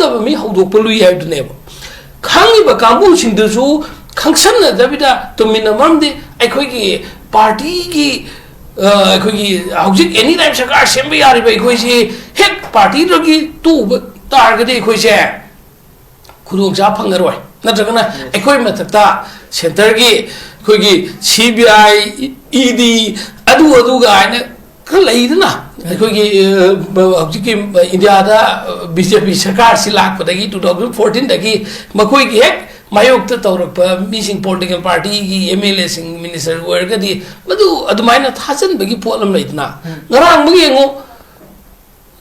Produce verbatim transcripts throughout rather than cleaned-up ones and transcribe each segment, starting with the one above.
ꯈꯪꯗꯕ ꯃꯤ ꯍꯧꯗꯣꯛꯄ ꯂꯨꯏ ꯍꯥꯏꯕꯗꯨꯅꯦꯕ꯫ ꯈꯪꯉꯤꯕ ꯀꯥꯡꯕꯨꯁꯤꯡꯗꯨꯁꯨ ꯈꯪꯁꯟꯅꯗꯕꯤꯗ ꯇꯨꯃꯤꯟꯅ, ꯃꯔꯝꯗꯤ ꯑꯩꯈꯣꯏꯒꯤ ꯄꯥꯔꯇꯤꯒꯤ, ꯑ, ꯑꯩꯈꯣꯏꯒꯤ ꯍꯧꯖꯤꯛ ꯑꯦꯅꯤ ꯇꯥꯏꯝ ꯁꯔꯀꯥꯔ ꯁꯦꯝꯕ ꯌꯥꯔꯤꯕ ꯑꯩꯈꯣꯏꯁꯤ ꯍꯦꯛ ꯄꯥꯔꯇꯤꯗꯒꯤ ꯇꯣꯛꯎꯕ ꯇꯥꯔꯒꯗꯤ ꯑꯩꯈꯣꯏꯁꯦ ꯈꯨꯗꯣꯡꯆꯥꯕ ꯐꯪꯉꯔꯣꯏ꯫ ꯅꯠꯇ꯭ꯔꯒꯅ ꯑꯩꯈꯣꯏ ꯃꯊꯛꯇ ꯁꯦꯟꯇꯔꯒꯤ ꯑꯩꯈꯣꯏꯒꯤ ꯁꯤ ꯕꯤ ꯑꯥꯏ, ꯏ ꯗꯤ, ꯑꯗꯨ ꯑꯗꯨꯒ ꯍꯥꯏꯅ ꯈꯔ ꯂꯩꯗꯅ, ꯑꯩꯈꯣꯏꯒꯤ, ꯑ, ꯍꯧꯖꯤꯛꯀꯤ ꯏꯟꯗꯤꯌꯥꯗ ꯕꯤ ꯖꯦ ꯄꯤ ꯁꯔꯀꯥꯔꯁꯤ ꯂꯥꯛꯄꯗꯒꯤ, ꯇꯨ ꯊꯥꯎꯖꯟ ꯐꯣꯔꯇꯤꯟꯗꯒꯤ ꯃꯈꯣꯏꯒꯤ ꯍꯦꯛ ꯃꯥꯌꯣꯛꯇ ꯇꯧꯔꯛꯄ ꯃꯤꯁꯤꯡ, ꯄꯣꯂꯤꯇꯤꯀꯦꯜ ꯄꯥꯔꯇꯤꯒꯤ ꯑꯦꯝ ꯑꯦꯜ ꯑꯦꯁꯤꯡ, ꯃꯤꯅꯤꯁꯇꯔ ꯑꯣꯏꯔꯒꯗꯤ ꯃꯗꯨ ꯑꯗꯨꯃꯥꯏꯅ ꯊꯥꯖꯟꯕꯒꯤ ꯄꯣꯠ ꯑꯃ ꯂꯩꯗꯅ꯫ ꯉꯔꯥꯡꯃꯛ ꯌꯦꯡꯉꯨ,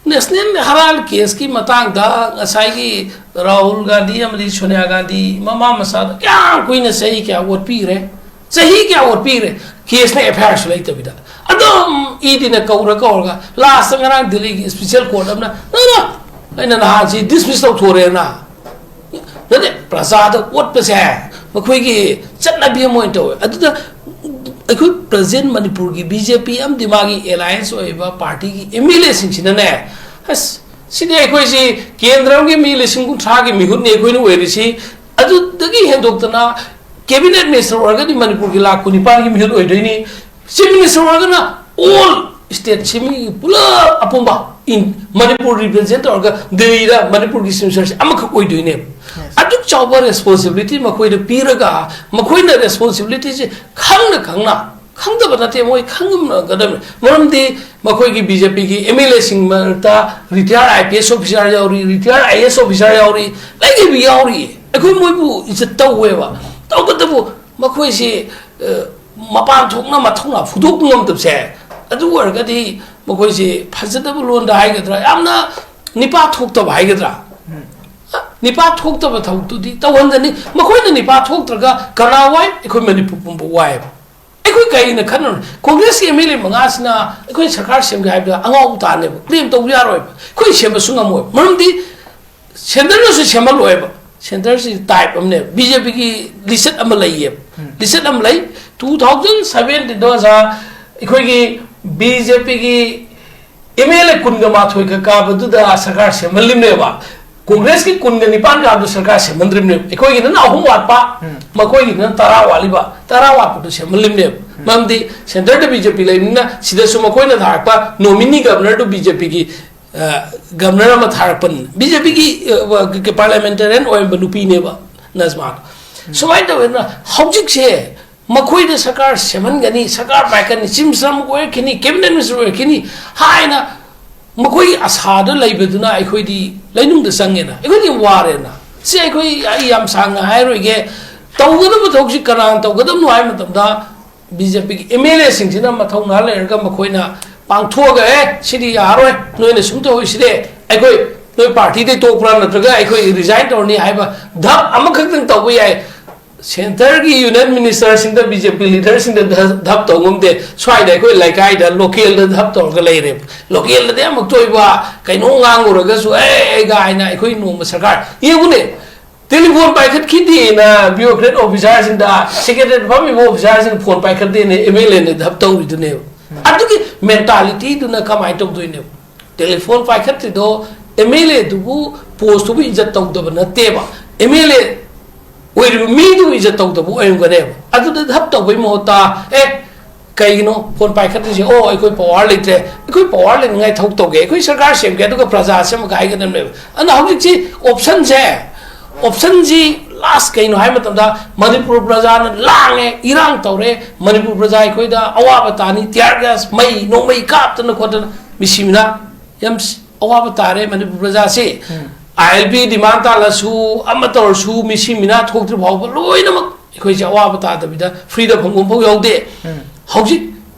ꯅꯦꯁꯅꯦꯜ ꯍꯔꯥꯜ ꯀꯦꯁꯀꯤ ꯃꯇꯥꯡꯗ ꯉꯁꯥꯏꯒꯤ ꯔꯥꯍꯨꯜ ꯒꯥꯟꯙꯤ ꯑꯃꯗꯤ ꯁꯣꯅꯤꯌꯥ ꯒꯥꯟꯙꯤ ꯃꯃꯥ ꯃꯆꯥꯗ ꯀꯌꯥꯝ ꯀꯨꯏꯅ, ꯆꯍꯤ ꯀꯌꯥ ꯑꯣꯠꯄꯤꯈ꯭ꯔꯦ? ꯆꯍꯤ ꯀꯌꯥ ꯑꯣꯠꯄꯤꯈ꯭ꯔꯦ? ꯀꯦꯁꯅ ꯑꯦꯐ ꯑꯥꯏ ꯑꯥꯔꯁꯨ ꯂꯩꯇꯕꯤꯗ ꯑꯗꯨꯝ ꯏ ꯗꯤꯅ ꯀꯧꯔ ꯀꯧꯔꯒ ꯂꯥꯁꯇ ꯉꯔꯥꯡ ꯗꯤꯜꯂꯤꯒꯤ ꯏꯁꯄꯤꯁꯦꯜ ꯀꯣꯔꯠ ꯑꯃꯅ, "ꯅꯣ, ꯅꯣ, ꯑꯩꯅ ꯅꯍꯥꯟꯁꯤ ꯗꯤꯁꯃꯤꯁ ꯇꯧꯊꯣꯔꯦꯅ"꯫ ꯅꯠꯇꯦ, ꯄ꯭ꯔꯖꯥꯗ ꯑꯣꯠꯄꯁꯦ ꯃꯈꯣꯏꯒꯤ ꯆꯠꯅꯕꯤ ꯑꯃ ꯑꯣꯏꯅ ꯇꯧꯋꯦ꯫ ꯑꯗꯨꯗ ꯑꯩꯈꯣꯏ ꯄ꯭ꯔꯖꯦꯟ ꯃꯅꯤꯄꯨꯔꯒꯤ ꯕꯤ ꯖꯦ ꯄꯤ ꯑꯃꯗꯤ ꯃꯥꯒꯤ ꯑꯦꯂꯥꯏꯟꯁ ꯑꯣꯏꯔꯤꯕ ꯄꯥꯔꯇꯤꯒꯤ ꯑꯦꯝ ꯑꯦꯜ ꯑꯦꯁꯤꯡꯁꯤꯅꯅꯦ, "ꯑꯁ, ꯁꯤꯗꯤ ꯑꯩꯈꯣꯏꯁꯤ ꯀꯦꯟꯗ꯭ꯔ ꯑꯃꯒꯤ ꯃꯤ ꯂꯤꯁꯤꯡ ꯀꯨꯟꯊ꯭ꯔꯥꯒꯤ ꯃꯤꯍꯨꯠꯅꯤ ꯑꯩꯈꯣꯏꯅ ꯑꯣꯏꯔꯤꯁꯤ, ꯑꯗꯨꯗꯒꯤ ꯍꯦꯟꯗꯣꯛꯇꯅ ꯀꯦꯕꯤꯅꯦꯠ ꯃꯤꯅꯤꯁꯇꯔ ꯑꯣꯏꯔꯒꯗꯤ ꯃꯅꯤꯄꯨꯔꯒꯤ ꯂꯥꯛ ꯀꯨꯟꯅꯤꯄꯥꯟꯒꯤ ꯃꯤꯍꯨꯠ ꯑꯣꯏꯗꯣꯏꯅꯤ, ꯆꯤꯐ ꯃꯤꯅꯤꯁꯇꯔ ꯑꯣꯏꯔꯒꯅ ꯑꯣꯜ ꯁ꯭ꯇꯦꯠꯁꯤ ꯃꯤ ꯄꯨꯂꯞ ꯑꯄꯨꯝꯕ ꯏꯟ-, ꯃꯅꯤꯄꯨꯔ ꯔꯤꯄ꯭ꯔꯖꯦꯟ ꯇꯧꯔꯒ ꯗꯦꯜꯂꯤꯗ ꯃꯅꯤꯄꯨꯔꯒꯤ ꯆꯤꯐ ꯃꯤꯅꯤꯁꯇꯔꯁꯤ ꯑꯃꯈꯛ ꯑꯣꯏꯗꯣꯏꯅꯦꯕ"꯫ ꯑꯗꯨꯛ ꯆꯥꯎꯕ ꯔꯦꯁꯄꯣꯟꯁꯤꯕꯤꯂꯤꯇꯤ ꯃꯈꯣꯏꯗ ꯄꯤꯔꯒ, ꯃꯈꯣꯏꯅ ꯔꯦꯁꯄꯣꯟꯁꯤꯕꯤꯂꯤꯇꯤꯁꯤ ꯈꯪꯅ ꯈꯪꯅ, ꯈꯪꯗꯕ ꯅꯠꯇꯦ, ꯃꯣꯏ ꯈꯪꯉꯝꯒꯗꯕꯅꯤ꯫ ꯃꯔꯝꯗꯤ ꯃꯈꯣꯏꯒꯤ ꯕꯤ ꯖꯦ ꯄꯤꯒꯤ ꯑꯦꯝ ꯑꯦꯜ ꯑꯦꯁꯤꯡ ꯃꯔꯛꯇ retired I P S officer ꯌꯥꯎꯔꯤ, retired I A S officer ꯌꯥꯎꯔꯤ, ꯂꯩꯔꯤꯕ ꯌꯥꯎꯔꯤ꯫ ꯑꯩꯈꯣꯏ ꯃꯣꯏꯕꯨ ꯏꯖꯠ ꯇꯧꯋꯦꯕ꯫ ꯇꯧꯕꯇꯕꯨ ꯃꯈꯣꯏꯁꯤ, ꯑ, ꯃꯄꯥꯟ ꯊꯣꯛꯅ ꯃꯊꯧꯅꯥ ꯐꯨꯗꯣꯛꯄ ꯉꯝꯗꯕꯁꯦ, ꯑꯗꯨ ꯑꯣꯏꯔꯒꯗꯤ ꯃꯈꯣꯏꯁꯤ ꯐꯖꯗꯕ ꯂꯣꯟꯗ ꯍꯥꯏꯒꯗ꯭ꯔꯥ, ꯌꯥꯝꯅ ꯅꯤꯄꯥ ꯊꯣꯛꯇꯕ ꯍꯥꯏꯒꯗ꯭ꯔꯥ, ꯅꯤꯄꯥ ꯊꯣꯛꯇꯕ ꯊꯕꯛꯇꯨꯗꯤ ꯇꯧꯍꯟꯒꯅꯤ꯫ ꯃꯈꯣꯏꯅ ꯅꯤꯄꯥ ꯊꯣꯛꯇ꯭ꯔꯒ ꯀꯅꯥ ꯋꯥꯏ? ꯑꯩꯈꯣꯏ ꯃꯅꯤꯄꯨꯔ ꯄꯨꯝꯕ ꯋꯥꯏꯑꯦꯕ꯫ ꯑꯩꯈꯣꯏ ꯀꯔꯤꯅ ꯈꯟꯅꯔꯨꯅꯤ? ꯀꯣꯡꯒ꯭ꯔꯦꯁꯀꯤ ꯑꯦꯝ ꯑꯦꯜ ꯑꯦ ꯃꯉꯥꯁꯤꯅ ꯑꯩꯈꯣꯏꯅ ꯁꯔꯀꯥꯔ ꯁꯦꯝꯒꯦ ꯍꯥꯏꯕꯗ ꯑꯉꯥꯎꯕ ꯇꯥꯅꯦꯕ, ꯀ꯭ꯂꯦꯝ ꯇꯧꯕ ꯌꯥꯔꯣꯏꯕ꯫ ꯑꯩꯈꯣꯏ ꯁꯦꯝꯕꯁꯨ ꯉꯝꯃꯣꯏ, ꯃꯔꯝꯗꯤ ꯁꯦꯟꯇꯔꯅꯁꯨ ꯁꯦꯝꯍꯜꯂꯣꯏꯕ꯫ ꯁꯦꯟꯇꯔꯁꯤ ꯇꯥꯏꯞ ꯑꯃꯅꯦꯕ, ꯕꯤ ꯖꯦ ꯄꯤꯒꯤ ꯂꯤꯆꯠ ꯑꯃ ꯂꯩꯌꯦꯕ꯫ ꯂꯤꯆꯠ ꯑꯃ ꯂꯩ꯫ ꯇꯨ ꯊꯥꯎꯖꯟ ꯁꯕꯦꯟꯇꯤꯟꯗ ꯑꯣꯖꯥ, ꯑꯩꯈꯣꯏꯒꯤ ꯕꯤ ꯖꯦ ꯄꯤꯒꯤ ꯑꯦꯝ ꯑꯦꯜ ꯑꯦ ꯀꯨꯟꯒ ꯃꯥꯊꯣꯏ ꯈꯛ ꯀꯥꯕꯗꯨꯗ ꯁꯔꯀꯥꯔ ꯁꯦꯝꯍꯜꯂꯤꯕꯅꯦꯕ꯫ ꯀꯣꯡꯒ꯭ꯔꯦꯁꯀꯤ ꯀꯨꯟꯒ ꯅꯤꯄꯥꯟ ꯀꯥꯕꯗꯨ ꯁꯔꯀꯥꯔ ꯁꯦꯝꯍꯟꯗ꯭ꯔꯤꯕꯅꯦꯕ꯫ ꯑꯩꯈꯣꯏꯒꯤꯗꯅ ꯑꯍꯨꯝ ꯋꯥꯠꯄ, ꯎꯝ꯫ ꯃꯈꯣꯏꯒꯤꯗꯅ ꯇꯔꯥ ꯋꯥꯠꯂꯤꯕ, ꯇꯔꯥ ꯋꯥꯠꯄꯗꯨ ꯁꯦꯝꯍꯜꯂꯤꯕꯅꯦꯕ꯫ ꯎꯝ꯫ ꯃꯔꯝꯗꯤ centreꯗ BJP ꯂꯩꯕꯅꯤꯅ ꯁꯤꯗꯁꯨ ꯃꯈꯣꯏꯅ ꯊꯥꯔꯛꯄ nominee governorꯗꯨ BJPꯒꯤ, ꯑ, governor ꯑꯃ ꯊꯥꯔꯛꯄꯅꯤ꯫ BJPꯒꯤ, ꯑ, parliamentarian ꯑꯣꯏꯔꯝꯕ ꯅꯨꯄꯤꯅꯦꯕ ꯅꯖꯃꯥꯗꯣ꯫ ꯎꯝ꯫ ꯁꯨꯃꯥꯏꯅ ꯇꯧꯋꯦꯗꯅ ꯍꯧꯖꯤꯛꯁꯦ ꯃꯈꯣꯏꯗ ꯁꯔꯀꯥꯔ ꯁꯦꯝꯍꯟꯒꯅꯤ, ꯁꯔꯀꯥꯔ ꯄꯥꯏꯈꯠꯅꯤ, chief minister ꯑꯃ ꯑꯣꯏꯔꯛꯈꯤꯅꯤ, cabinet minister ꯑꯣꯏꯔꯛꯈꯤꯅꯤ ꯍꯥꯏꯅ ꯃꯈꯣꯏꯒꯤ ꯑꯁꯥꯗ ꯂꯩꯕꯗꯨꯅ ꯑꯩꯈꯣꯏꯗꯤ ꯂꯩꯅꯨꯡꯗ ꯆꯪꯉꯦꯅ, ꯑꯩꯈꯣꯏꯗꯤ ꯋꯥꯔꯦꯅ꯫ ꯁꯤ ꯑꯩꯈꯣꯏ, ꯑꯩ ꯌꯥꯝ ꯁꯥꯡꯅ ꯍꯥꯏꯔꯣꯏꯒꯦ꯫ ꯇꯧꯒꯗꯕ ꯊꯕꯛꯁꯤ ꯀꯅꯥꯅ ꯇꯧꯒꯗꯕꯅꯣ ꯍꯥꯏꯕ ꯃꯇꯝꯗ BJPꯒꯤ MLAꯁꯤꯡꯁꯤꯅ ꯃꯊꯧꯅꯥ ꯂꯩꯔꯒ ꯃꯈꯣꯏꯅ ꯄꯥꯡꯊꯣꯛꯑꯒ, "ꯑꯦ, ꯁꯤꯗꯤ ꯌꯥꯔꯣꯏ, ꯅꯣꯏꯅ ꯁꯨꯝ ꯇꯧꯔꯤꯁꯤꯗꯤ ꯑꯩꯈꯣꯏ ꯅꯣꯏ partyꯗꯩ ꯇꯣꯛꯄ꯭ꯔꯥ ꯅꯠꯇ꯭ꯔꯒ ꯑꯩꯈꯣꯏ resign ꯇꯧꯔꯅꯤ" ꯍꯥꯏꯕ ꯙꯞ ꯑꯃꯈꯛꯇꯪ ꯇꯧꯕ ꯌꯥꯏ꯫ Centreꯒꯤ union ministerꯁꯤꯡꯗ, BJP leaderꯁꯤꯡꯗ ꯙ-, ꯙꯞ ꯇꯧ ꯉꯝꯗꯦ꯫ ꯁ꯭ꯋꯥꯏꯗ ꯑꯩꯈꯣꯏ ꯂꯩꯀꯥꯏꯗ localꯗ ꯙꯞ ꯇꯧꯔꯒ ꯂꯩꯔꯦꯕ꯫ Localꯗꯗꯤ ꯑꯃꯨꯛ ꯊꯣꯛꯏꯕ ꯀꯩꯅꯣ ꯉꯥꯡꯉꯨꯔꯒꯁꯨ "ꯑꯦ, ꯑꯦ" ꯒꯥꯏꯅ ꯑꯩꯈꯣꯏ ꯅꯣꯡꯃ ꯁꯔꯀꯥꯔ ꯌꯦꯡꯉꯨꯅꯦ꯫ Telephone ꯄꯥꯏꯈꯠꯈꯤꯗꯦꯅ bureaucrat officerꯁꯤꯡꯗ, secretariat ꯐꯝꯃꯤꯕ officerꯁꯤꯡ phone ꯄꯥꯏꯈꯠꯇꯦꯅ MLAꯅ ꯙꯞ ꯇꯧꯔꯤꯗꯨꯅꯦꯕ꯫ ꯎꯝ꯫ ꯑꯗꯨꯒꯤ mentalityꯗꯨꯅ ꯀꯃꯥꯏꯅ ꯇꯧꯗꯣꯏꯅꯦꯕ? Telephone ꯄꯥꯏꯈꯠꯇ꯭ꯔꯤꯗꯣ MLAꯗꯨꯕꯨ, postꯇꯨꯕꯨ ꯏꯖꯠ ꯇꯧꯗꯕ ꯅꯠꯇꯦꯕ, MLA ꯑꯣꯏꯔꯤꯕ ꯃꯤꯗꯨꯕꯨ ꯏꯖꯠ ꯇꯧꯗꯕ ꯑꯣꯏꯔꯝꯒꯅꯦꯕ꯫ ꯑꯗꯨꯗ ꯙꯞ ꯇꯧꯕꯩ ꯃꯍꯨꯠꯇ, "ꯑꯦ, ꯀꯩꯒꯤꯅꯣ phone ꯄꯥꯏꯈꯠꯇ꯭ꯔꯤꯁꯦ? ꯑꯣ, ꯑꯩꯈꯣꯏ power ꯂꯩꯇ꯭ꯔꯦ, ꯑꯩꯈꯣꯏ power ꯂꯩꯅꯤꯡꯉꯥꯏ ꯊꯕꯛ ꯇꯧꯒꯦ, ꯑꯩꯈꯣꯏ ꯁꯔꯀꯥꯔ ꯁꯦꯝꯒꯦ, ꯑꯗꯨꯒ ꯄ꯭ꯔꯖꯥ ꯁꯦꯝꯃꯒ" ꯍꯥꯏꯒꯗꯕꯅꯦꯕ꯫ ꯑꯗꯨꯅ ꯍꯧꯖꯤꯛꯁꯤ optionꯁꯦ, optionꯁꯤ last ꯀꯩꯅꯣ ꯍꯥꯏꯕ ꯃꯇꯝꯗ, ꯃꯅꯤꯄꯨꯔ ꯄ꯭ꯔꯖꯥꯅ ꯂꯥꯡꯉꯦ, ꯏꯔꯥꯡ ꯇꯧꯔꯦ, ꯃꯅꯤꯄꯨꯔ ꯄ꯭ꯔꯖꯥ ꯑꯩꯈꯣꯏꯗ ꯑꯋꯥꯕ ꯇꯥꯅꯤ, tear gas, ꯃꯩ ꯅꯣꯡꯃꯩ ꯀꯥꯞꯇꯅ ꯈꯣꯠꯇꯅ, ꯃꯤꯁꯤ ꯃꯤꯅꯥ ꯌꯥꯝ ꯁ-, ꯑꯋꯥꯕ ꯇꯥꯔꯦ ꯃꯅꯤꯄꯨꯔ ꯄ꯭ꯔꯖꯥꯁꯤ꯫ ꯎꯝ꯫ ILP demand ꯇꯥꯜꯂꯁꯨ, ꯑꯃ ꯇꯧꯔꯁꯨ, ꯃꯤꯁꯤ ꯃꯤꯅꯥ ꯊꯣꯛꯇ꯭ꯔꯤ ꯐꯥꯎꯕ ꯂꯣꯏꯅꯃꯛ ꯑꯩꯈꯣꯏꯁꯦ ꯑꯋꯥꯕ ꯇꯥꯗꯕꯤꯗ freeꯗ ꯐꯪꯐꯝ ꯐꯥꯎ ꯌꯥꯎꯗꯦ꯫ ꯎꯝ꯫ ꯍꯧꯖꯤꯛ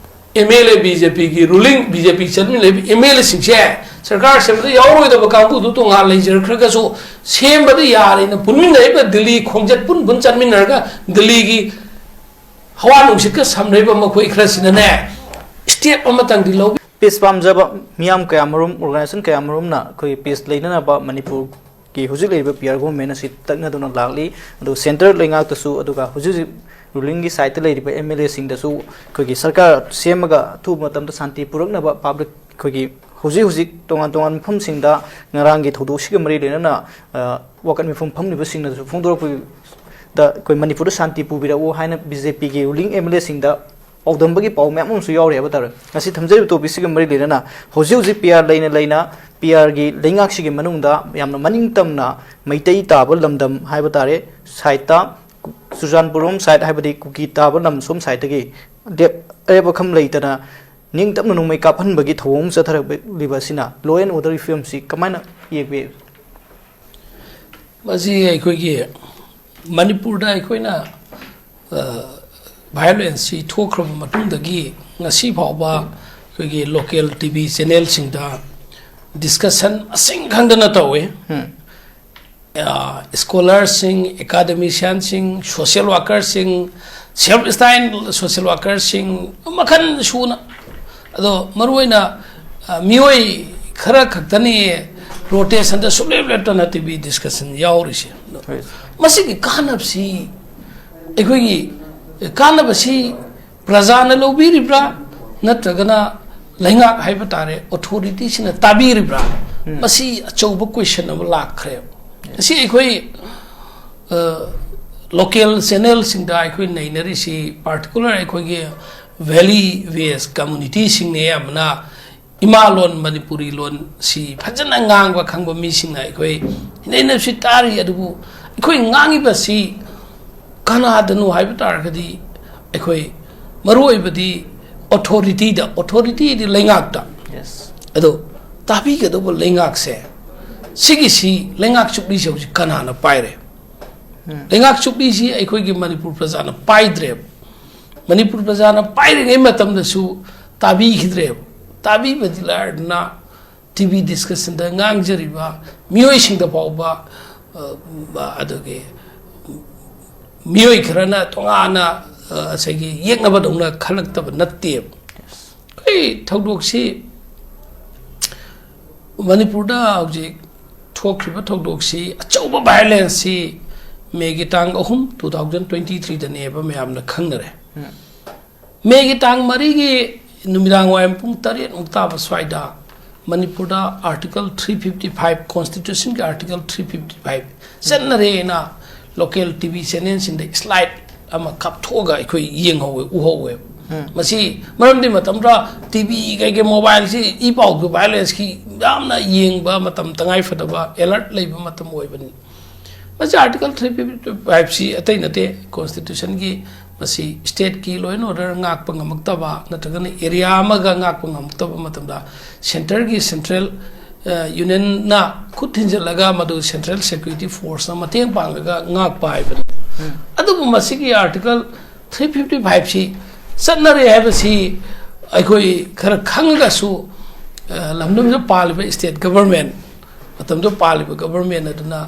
MLA, BJPꯒꯤ ruling, BJP ꯆꯠꯃꯤꯟꯅꯔꯤꯕ MLAꯁꯤꯡꯁꯦ, ꯁꯔꯀꯥꯔ ꯁꯦꯝꯕꯗ ꯌꯥꯎꯔꯣꯏꯗꯕ ꯀꯥꯡꯕꯨꯗꯨ ꯇꯣꯉꯥꯟ ꯂꯩꯖꯔꯛꯈ꯭ꯔꯒꯁꯨ, ꯁꯦꯝꯕꯗ ꯌꯥꯔꯦꯅ ꯄꯨꯟꯃꯤꯟꯅꯔꯤꯕ, ꯗꯤꯜꯂꯤ ꯈꯣꯡꯆꯠ ꯄꯨꯟ ꯄꯨꯟ ꯆꯠꯃꯤꯟꯅꯔꯒ ꯗꯤꯜꯂꯤꯒꯤ ꯍꯋꯥ ꯅꯨꯡꯁꯤꯠꯀ ꯁꯝꯅꯔꯤꯕ ꯃꯈꯣꯏ ꯈꯔꯁꯤꯅꯅꯦ, step ꯑꯃꯇꯪꯗꯤ ꯂꯧꯕꯤ꯫ Peace ꯄꯥꯝꯖꯕ ꯃꯤꯌꯥꯝ ꯀꯌꯥꯃꯔꯨꯝ, organization ꯀꯌꯥꯃꯔꯨꯝꯅ ꯑꯩꯈꯣꯏꯒꯤ peace ꯂꯩꯅꯅꯕ ꯃꯅꯤꯄꯨꯔꯒꯤ ꯍꯧꯖꯤꯛ ꯂꯩꯔꯤꯕ P R government ꯑꯁꯤ ꯇꯛꯅꯗꯨꯅ ꯂꯥꯛꯂꯤ꯫ ꯑꯗꯨ centre ꯂꯩꯉꯥꯛꯇꯁꯨ, ꯑꯗꯨꯒ ꯍꯧꯖꯤꯛ ꯍꯧꯖꯤꯛ rulingꯒꯤ sideꯇ ꯂꯩꯔꯤꯕ MLAꯁꯤꯡꯗꯁꯨ ꯑꯩꯈꯣꯏꯒꯤ ꯁꯔꯀꯥꯔ ꯁꯦꯝꯃꯒ ꯑꯊꯨꯕ ꯃꯇꯝꯗ ꯁꯥꯟꯇꯤ ꯄꯨꯔꯛꯅꯕ, public ꯑꯩꯈꯣꯏꯒꯤ ꯍꯧꯖꯤꯛ ꯍꯧꯖꯤꯛ ꯇꯣꯉꯥꯟ ꯇꯣꯉꯥꯟꯕ ꯃꯐꯝꯁꯤꯡꯗ ꯉꯔꯥꯡꯒꯤ ꯊꯧꯗꯣꯛꯁꯤꯒ ꯃꯔꯤ ꯂꯩꯅꯅ, ꯑ, ꯋꯥꯀꯠ ꯃꯤꯐꯝ ꯐꯝꯂꯤꯕꯁꯤꯡꯅꯁꯨ ꯐꯣꯡꯗꯣꯔꯛꯄꯗ ꯑꯩꯈꯣꯏ ꯃꯅꯤꯄꯨꯔꯗ ꯁꯥꯟꯇꯤ ꯄꯨꯕꯤꯔꯛꯎ ꯍꯥꯏꯅ ꯕꯤ ꯖꯦ ꯄꯤꯒꯤ ꯔꯨꯂꯤꯡ ꯑꯦꯝ ꯑꯦꯜ ꯑꯦꯁꯤꯡꯗ ꯄꯥꯎꯗꯝꯕꯒꯤ ꯄꯥꯎ ꯃꯌꯥꯝ ꯑꯃꯁꯨ ꯌꯥꯎꯔꯤ ꯍꯥꯏꯕ ꯇꯥꯔꯦ꯫ ꯉꯁꯤ ꯊꯝꯖꯔꯤꯕ ꯇꯣꯄꯤꯛꯁꯤꯒ ꯃꯔꯤ ꯂꯩꯅꯅ ꯍꯧꯖꯤꯛ ꯍꯧꯖꯤꯛ ꯄꯤ ꯑꯥꯔ ꯂꯩꯅ ꯂꯩꯅ ꯄꯤ ꯑꯥꯔꯒꯤ ꯂꯩꯉꯥꯛꯁꯤꯒꯤ ꯃꯅꯨꯡꯗ ꯌꯥꯝꯅ ꯃꯅꯤꯡ ꯇꯝꯅ ꯃꯩꯇꯩ ꯇꯥꯕ ꯂꯝꯗꯝ ꯍꯥꯏꯕ ꯇꯥꯔꯦ, ꯁꯥꯏꯠꯇ ꯆꯨꯔꯆꯥꯟꯄꯨꯔ ꯔꯣꯝ ꯁꯥꯏꯠ, ꯍꯥꯏꯕꯗꯤ ꯀꯨꯀꯤ ꯇꯥꯕ ꯂꯝ ꯁꯣꯝ ꯁꯥꯏꯠꯇꯒꯤ ꯂꯦꯞ-, ꯑꯔꯦꯞ ꯑꯈꯝ ꯂꯩꯇꯅ ꯅꯤꯡꯇꯝꯅ ꯅꯣꯡꯃꯩ ꯀꯥꯞꯍꯟꯕꯒꯤ ꯊꯧꯑꯣꯡ ꯑꯃ ꯆꯠꯊꯔꯛꯂꯤꯕ ꯑꯁꯤꯅ law and orderꯒꯤ ꯐꯤꯕꯝꯁꯤ ꯀꯃꯥꯏꯅ ꯌꯦꯡꯕꯤ? ꯃꯁꯤ ꯑꯩꯈꯣꯏꯒꯤ ꯃꯅꯤꯄꯨꯔꯗ ꯑꯩꯈꯣꯏꯅ, ꯑ, violenceꯁꯤ ꯊꯣꯛꯈ꯭ꯔꯕ ꯃꯇꯨꯡꯗꯒꯤ ꯉꯁꯤ ꯐꯥꯎꯕ ꯑꯩꯈꯣꯏꯒꯤ local T V channelꯁꯤꯡꯗ discussion ꯃꯁꯤꯡ ꯈꯪꯗꯅ ꯇꯧꯋꯤ꯫ ꯎꯝ꯫ ꯑ, scholarꯁꯤꯡ, academicianꯁꯤꯡ, social workerꯁꯤꯡ, self styled social workerꯁꯤꯡ, ꯃꯈꯜ ꯁꯨꯅ꯫ ꯑꯗꯣ ꯃꯔꯨꯑꯣꯏꯅ, ꯑ, ꯃꯤꯑꯣꯏ ꯈꯔ ꯈꯛꯇꯅꯤ rotationꯗ ꯁꯨꯡꯂꯦꯞ ꯂꯦꯞꯇꯅ T V discussion ꯌꯥꯎꯔꯤꯁꯦ꯫ ꯍꯣꯏ꯫ ꯃꯁꯤꯒꯤ ꯀꯥꯟꯅꯕꯁꯤ, ꯑꯩꯈꯣꯏꯒꯤ ꯀꯥꯟꯅꯕꯁꯤ ꯄ꯭ꯔꯖꯥꯅ ꯂꯧꯕꯤꯔꯤꯕ꯭ꯔꯥ, ꯅꯠꯇ꯭ꯔꯒꯅ ꯂꯩꯉꯥꯛ ꯍꯥꯏꯕ ꯇꯥꯔꯦ, authorityꯁꯤꯅ ꯇꯥꯕꯤꯔꯤꯕ꯭ꯔꯥ? ꯎꯝ꯫ ꯃꯁꯤ ꯑꯆꯧꯕ question ꯑꯃ ꯂꯥꯛꯈ꯭ꯔꯦꯕ꯫ ꯉꯁꯤ ꯑꯩꯈꯣꯏ, ꯑ, local channelꯁꯤꯡꯗ ꯑꯩꯈꯣꯏ ꯅꯩꯅꯔꯤꯁꯤ, particular ꯑꯩꯈꯣꯏꯒꯤ valley based communityꯁꯤꯡꯅ ꯑꯌꯥꯝꯕꯅ ꯏꯃꯥ ꯂꯣꯟ, ꯃꯅꯤꯄꯨꯔꯤ ꯂꯣꯟꯁꯤ ꯐꯖꯅ ꯉꯥꯡꯕ ꯈꯪꯕ ꯃꯤꯁꯤꯡꯅ ꯑꯩꯈꯣꯏ ꯏꯅꯩꯅꯕꯁꯤ ꯇꯥꯔꯤ꯫ ꯑꯗꯨꯕꯨ ꯑꯩꯈꯣꯏ ꯉꯥꯡꯉꯤꯕꯁꯤ ꯀꯅꯥꯗꯅꯣ ꯍꯥꯏꯕ ꯇꯥꯔꯒꯗꯤ, ꯑꯩꯈꯣꯏ ꯃꯔꯨꯑꯣꯏꯕꯗꯤ authorityꯗ, authorityꯗꯤ ꯂꯩꯉꯥꯛꯇ꯫ Yes꯫ ꯑꯗꯣ ꯇꯥꯕꯤꯒꯗꯧꯕ ꯂꯩꯉꯥꯛꯁꯦ, ꯁꯤꯒꯤꯁꯤ ꯂꯩꯉꯥꯛ ꯆꯨꯞꯂꯤꯁꯦ ꯍꯧꯖꯤꯛ ꯀꯅꯥꯅ ꯄꯥꯏꯔꯦ? ꯎꯝ꯫ ꯂꯩꯉꯥꯛ ꯆꯨꯞꯂꯤꯁꯤ ꯑꯩꯈꯣꯏꯒꯤ ꯃꯅꯤꯄꯨꯔ ꯄ꯭ꯔꯖꯥꯅ ꯄꯥꯏꯗ꯭ꯔꯦꯕ꯫ ꯃꯅꯤꯄꯨꯔ ꯄ꯭ꯔꯖꯥꯅ ꯄꯥꯏꯔꯤꯉꯩ ꯃꯇꯝꯗꯁꯨ ꯇꯥꯕꯤꯈꯤꯗ꯭ꯔꯦꯕ꯫ ꯇꯥꯕꯤꯕꯗꯤ ꯂꯥꯏꯔꯗꯅ T V discussionꯗ ꯉꯥꯡꯖꯔꯤꯕ ꯃꯤꯑꯣꯏꯁꯤꯡꯗ ꯐꯥꯎꯕ, ꯑ, ꯑꯗꯨꯒꯤ ꯃꯤꯑꯣꯏ ꯈꯔꯅ ꯇꯣꯉꯥꯟꯅ, ꯑ, ꯉꯁꯥꯏꯒꯤ ꯌꯦꯛꯅꯕꯗꯧꯅ ꯈꯜꯂꯛꯇꯕ ꯅꯠꯇꯦꯕ꯫ ꯑꯩ ꯊꯧꯗꯣꯛꯁꯤ, ꯃꯅꯤꯄꯨꯔꯗ ꯍꯧꯖꯤꯛ ꯊꯣꯛꯈ꯭ꯔꯤꯕ ꯊꯧꯗꯣꯛꯁꯤ ꯑꯆꯧꯕ violenceꯁꯤ ꯃꯦꯒꯤ ꯇꯥꯡ ꯑꯍꯨꯝ, two thousand twenty threeꯗꯅꯦꯕ ꯃꯌꯥꯝꯅ ꯈꯪꯅꯔꯦ꯫ ꯎꯝ꯫ ꯃꯦꯒꯤ ꯇꯥꯡ ꯃꯔꯤꯒꯤ ꯅꯨꯃꯤꯗꯥꯡ ꯋꯥꯏꯔꯝ ꯄꯨꯡ ꯇꯔꯦꯠꯃꯨꯛ ꯇꯥꯕ ꯁ꯭ꯋꯥꯏꯗ ꯃꯅꯤꯄꯨꯔꯗ Article three fifty five, Constitution ꯒꯤ Article three fifty five ꯆꯠꯅꯔꯦꯅ local T V channel ꯁꯤꯡꯗ slide ꯑꯃ ꯀꯥꯞꯊꯣꯛꯑꯒ ꯑꯩꯈꯣꯏ ꯌꯦꯡꯍꯧꯋꯦ, ꯎꯍꯧꯋꯦ꯫ ꯃꯁꯤ ꯃꯔꯝꯗꯤ ꯃꯇꯝꯗ T V ꯀꯩꯀꯩ mobile ꯁꯤ ꯏ ꯄꯥꯎꯒꯤ violence ꯀꯤ ꯌꯥꯝꯅ ꯌꯦꯡꯕ ꯃꯇꯝ, ꯇꯉꯥꯏ ꯐꯗꯕ alert ꯂꯩꯕ ꯃꯇꯝ ꯑꯣꯏꯕꯅꯤ꯫ ꯃꯁꯤ Article three fifty five ꯁꯤ ꯑꯇꯩ ꯅꯠꯇꯦ, Constitution ꯒꯤ ꯃꯁꯤ state ꯀꯤ law and order ꯉꯥꯛꯄ ꯉꯝꯃꯛꯇꯕ ꯅꯠꯇ꯭ꯔꯒꯅ area ꯑꯃꯒ ꯉꯥꯛꯄ ꯉꯝꯃꯛꯇꯕ ꯃꯇꯝꯗ centre ꯒꯤ central, ꯑ, union ꯅ ꯈꯨꯠ ꯊꯤꯟꯖꯤꯜꯂꯒ ꯃꯗꯨ Central Security Force ꯅ ꯃꯇꯦꯡ ꯄꯥꯡꯂꯒ ꯉꯥꯛꯄ ꯍꯥꯏꯕꯅꯤ꯫ ꯑꯗꯨꯕꯨ ꯃꯁꯤꯒꯤ Article three fifty five ꯁꯤ ꯆꯠꯅꯔꯦ ꯍꯥꯏꯕꯁꯤ ꯑꯩꯈꯣꯏ ꯈꯔ ꯈꯪꯉꯒꯁꯨ, ꯑ, ꯂꯝꯗꯝꯗ ꯄꯥꯜꯂꯤꯕ state government, ꯃꯇꯝꯗꯨ ꯄꯥꯜꯂꯤꯕ government ꯑꯗꯨꯅ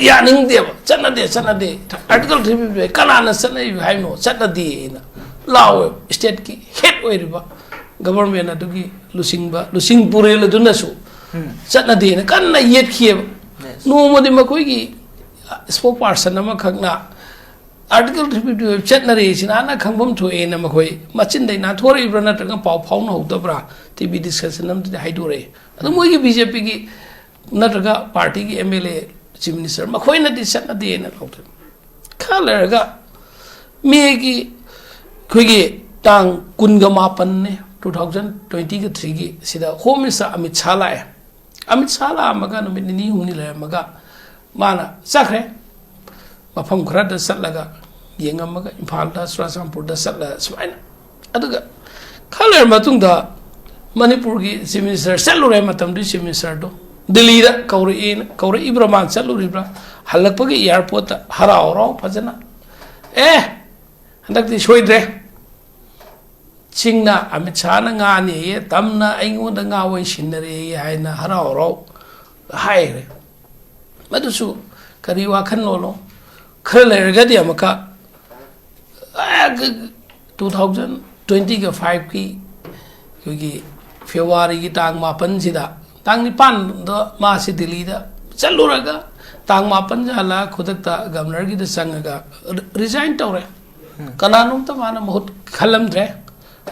ꯌꯥꯅꯤꯡꯗꯦꯕ, "ꯆꯠꯅꯗꯦ, ꯆꯠꯅꯗꯦ, Article three fifty five ꯀꯅꯥꯅ ꯆꯠꯅꯩ ꯍꯥꯏꯅꯣ? ꯆꯠꯅꯗꯦ" ꯍꯥꯏꯅ ꯂꯥꯎꯋꯦꯕ꯫ State ꯀꯤ head ꯑꯣꯏꯔꯤꯕ government ꯑꯗꯨꯒꯤ ꯂꯨꯆꯤꯡꯕ, ꯂꯨꯆꯤꯡ ꯄꯨꯔꯦꯜ ꯑꯗꯨꯅꯁꯨ ꯆꯠꯅꯗꯦꯅ ꯀꯟꯅ ꯌꯦꯠꯈꯤꯑꯕ꯫ Yes. ꯅꯣꯡꯃꯗꯤ ꯃꯈꯣꯏꯒꯤ spokesperson ꯑꯃꯈꯛꯅ Article three fifty five ꯆꯠꯅꯔꯦ, ꯁꯤꯅꯥꯅ ꯈꯪꯐꯝ ꯊꯣꯛꯑꯦꯅ ꯃꯈꯣꯏ ꯃꯆꯤꯟꯗꯩ ꯅꯥꯟꯊꯣꯔꯛꯏꯕ꯭ꯔꯥ ꯅꯠꯇ꯭ꯔꯒ ꯄꯥꯎ ꯐꯥꯎꯅꯍꯧꯗꯕ꯭ꯔꯥ, T V discussion ꯑꯃꯗꯗꯤ ꯍꯥꯏꯗꯣꯔꯛꯑꯦ꯫ ꯑꯗꯨ ꯃꯣꯏꯒꯤ B J P ꯒꯤ ꯅꯠꯇ꯭ꯔꯒ party ꯒꯤ M L A, chief minister ꯃꯈꯣꯏꯅꯗꯤ ꯆꯠꯅꯗꯦꯅ ꯂꯥꯎꯊꯣꯛꯑꯦ꯫ ꯈꯔ ꯂꯩꯔꯒ May ꯒꯤ ꯑꯩꯈꯣꯏꯒꯤ ꯇꯥꯡ ꯀꯨꯟꯒ ꯃꯥꯄꯟꯅꯦ, two thousand twenty three ꯒꯤ, ꯁꯤꯗ Home Minister ꯑꯃꯤꯠ ꯁꯥꯍ ꯂꯥꯛꯑꯦ꯫ ꯑꯃꯤꯠ ꯁꯥꯍ ꯂꯥꯛꯑꯝꯃꯒ ꯅꯨꯃꯤꯠ ꯅꯤꯅꯤ ꯍꯨꯝꯅꯤ ꯂꯩꯔꯝꯃꯒ ꯃꯥꯅ ꯆꯠꯈ꯭ꯔꯦ꯫ ꯃꯐꯝ ꯈꯔꯗ ꯆꯠꯂꯒ ꯌꯦꯡꯉꯝꯃꯒ ꯏꯝꯐꯥꯜꯗ, ꯆꯨꯔꯥꯆꯥꯟꯄꯨꯔꯗ ꯆꯠꯂꯒ ꯁꯨꯃꯥꯏꯅ꯫ ꯑꯗꯨꯒ ꯈꯔ ꯂꯩꯔ ꯃꯇꯨꯡꯗ ꯃꯅꯤꯄꯨꯔꯒꯤ chief minister ꯆꯠꯂꯨꯔꯦ, ꯃꯇꯝꯗꯨꯒꯤ chief minister ꯗꯣ ꯗꯤꯜꯂꯤꯗ ꯀꯧꯔꯛꯏꯅ, ꯀꯧꯔꯛꯏꯕ꯭ꯔꯥ, ꯃꯥꯅ ꯆꯠꯂꯨꯔꯤꯕ꯭ꯔꯥ, ꯍꯜꯂꯛꯄꯒꯤ airport ꯇ ꯍꯔꯥꯎ ꯍꯔꯥꯎ ꯐꯖꯅ, "ꯑꯦ, ꯍꯟꯗꯛꯇꯤ ꯁꯣꯏꯗ꯭ꯔꯦ, ꯁꯤꯡꯅ ꯑꯃꯤꯠ ꯁꯥꯍꯅ ꯉꯥꯅꯦꯌꯦ, ꯇꯝꯅ ꯑꯩꯉꯣꯟꯗ ꯉꯥ ꯑꯣꯏꯅ ꯁꯤꯟꯅꯔꯦꯌꯦ" ꯍꯥꯏꯅ ꯍꯔꯥꯎ ꯍꯔꯥꯎ ꯍꯥꯏꯈ꯭ꯔꯦ꯫ ꯃꯗꯨꯁꯨ ꯀꯔꯤ ꯋꯥꯈꯜꯂꯣꯟꯅꯣ? ꯈꯔ ꯂꯩꯔꯒꯗꯤ ꯑꯃꯨꯛꯀ, ꯑꯦ, two thousand twenty five ꯀꯤ ꯑꯩꯈꯣꯏꯒꯤ February ꯒꯤ ꯇꯥꯡ ꯃꯥꯄꯟꯁꯤꯗ, ꯇꯥꯡ ꯅꯤꯄꯥꯟꯗ ꯃꯥꯁꯤ ꯗꯤꯜꯂꯤꯗ ꯆꯠꯂꯨꯔꯒ ꯇꯥꯡ ꯃꯥꯄꯟꯁꯦ ꯍꯜꯂꯛꯑ ꯈꯨꯗꯛꯇ governor ꯒꯤꯗ ꯆꯪꯉꯒ resign ꯇꯧꯔꯦ꯫ ꯀꯅꯥꯅꯣꯝꯇ ꯃꯥꯅ ꯃꯍꯨꯠ ꯈꯜꯂꯝꯗ꯭ꯔꯦ꯫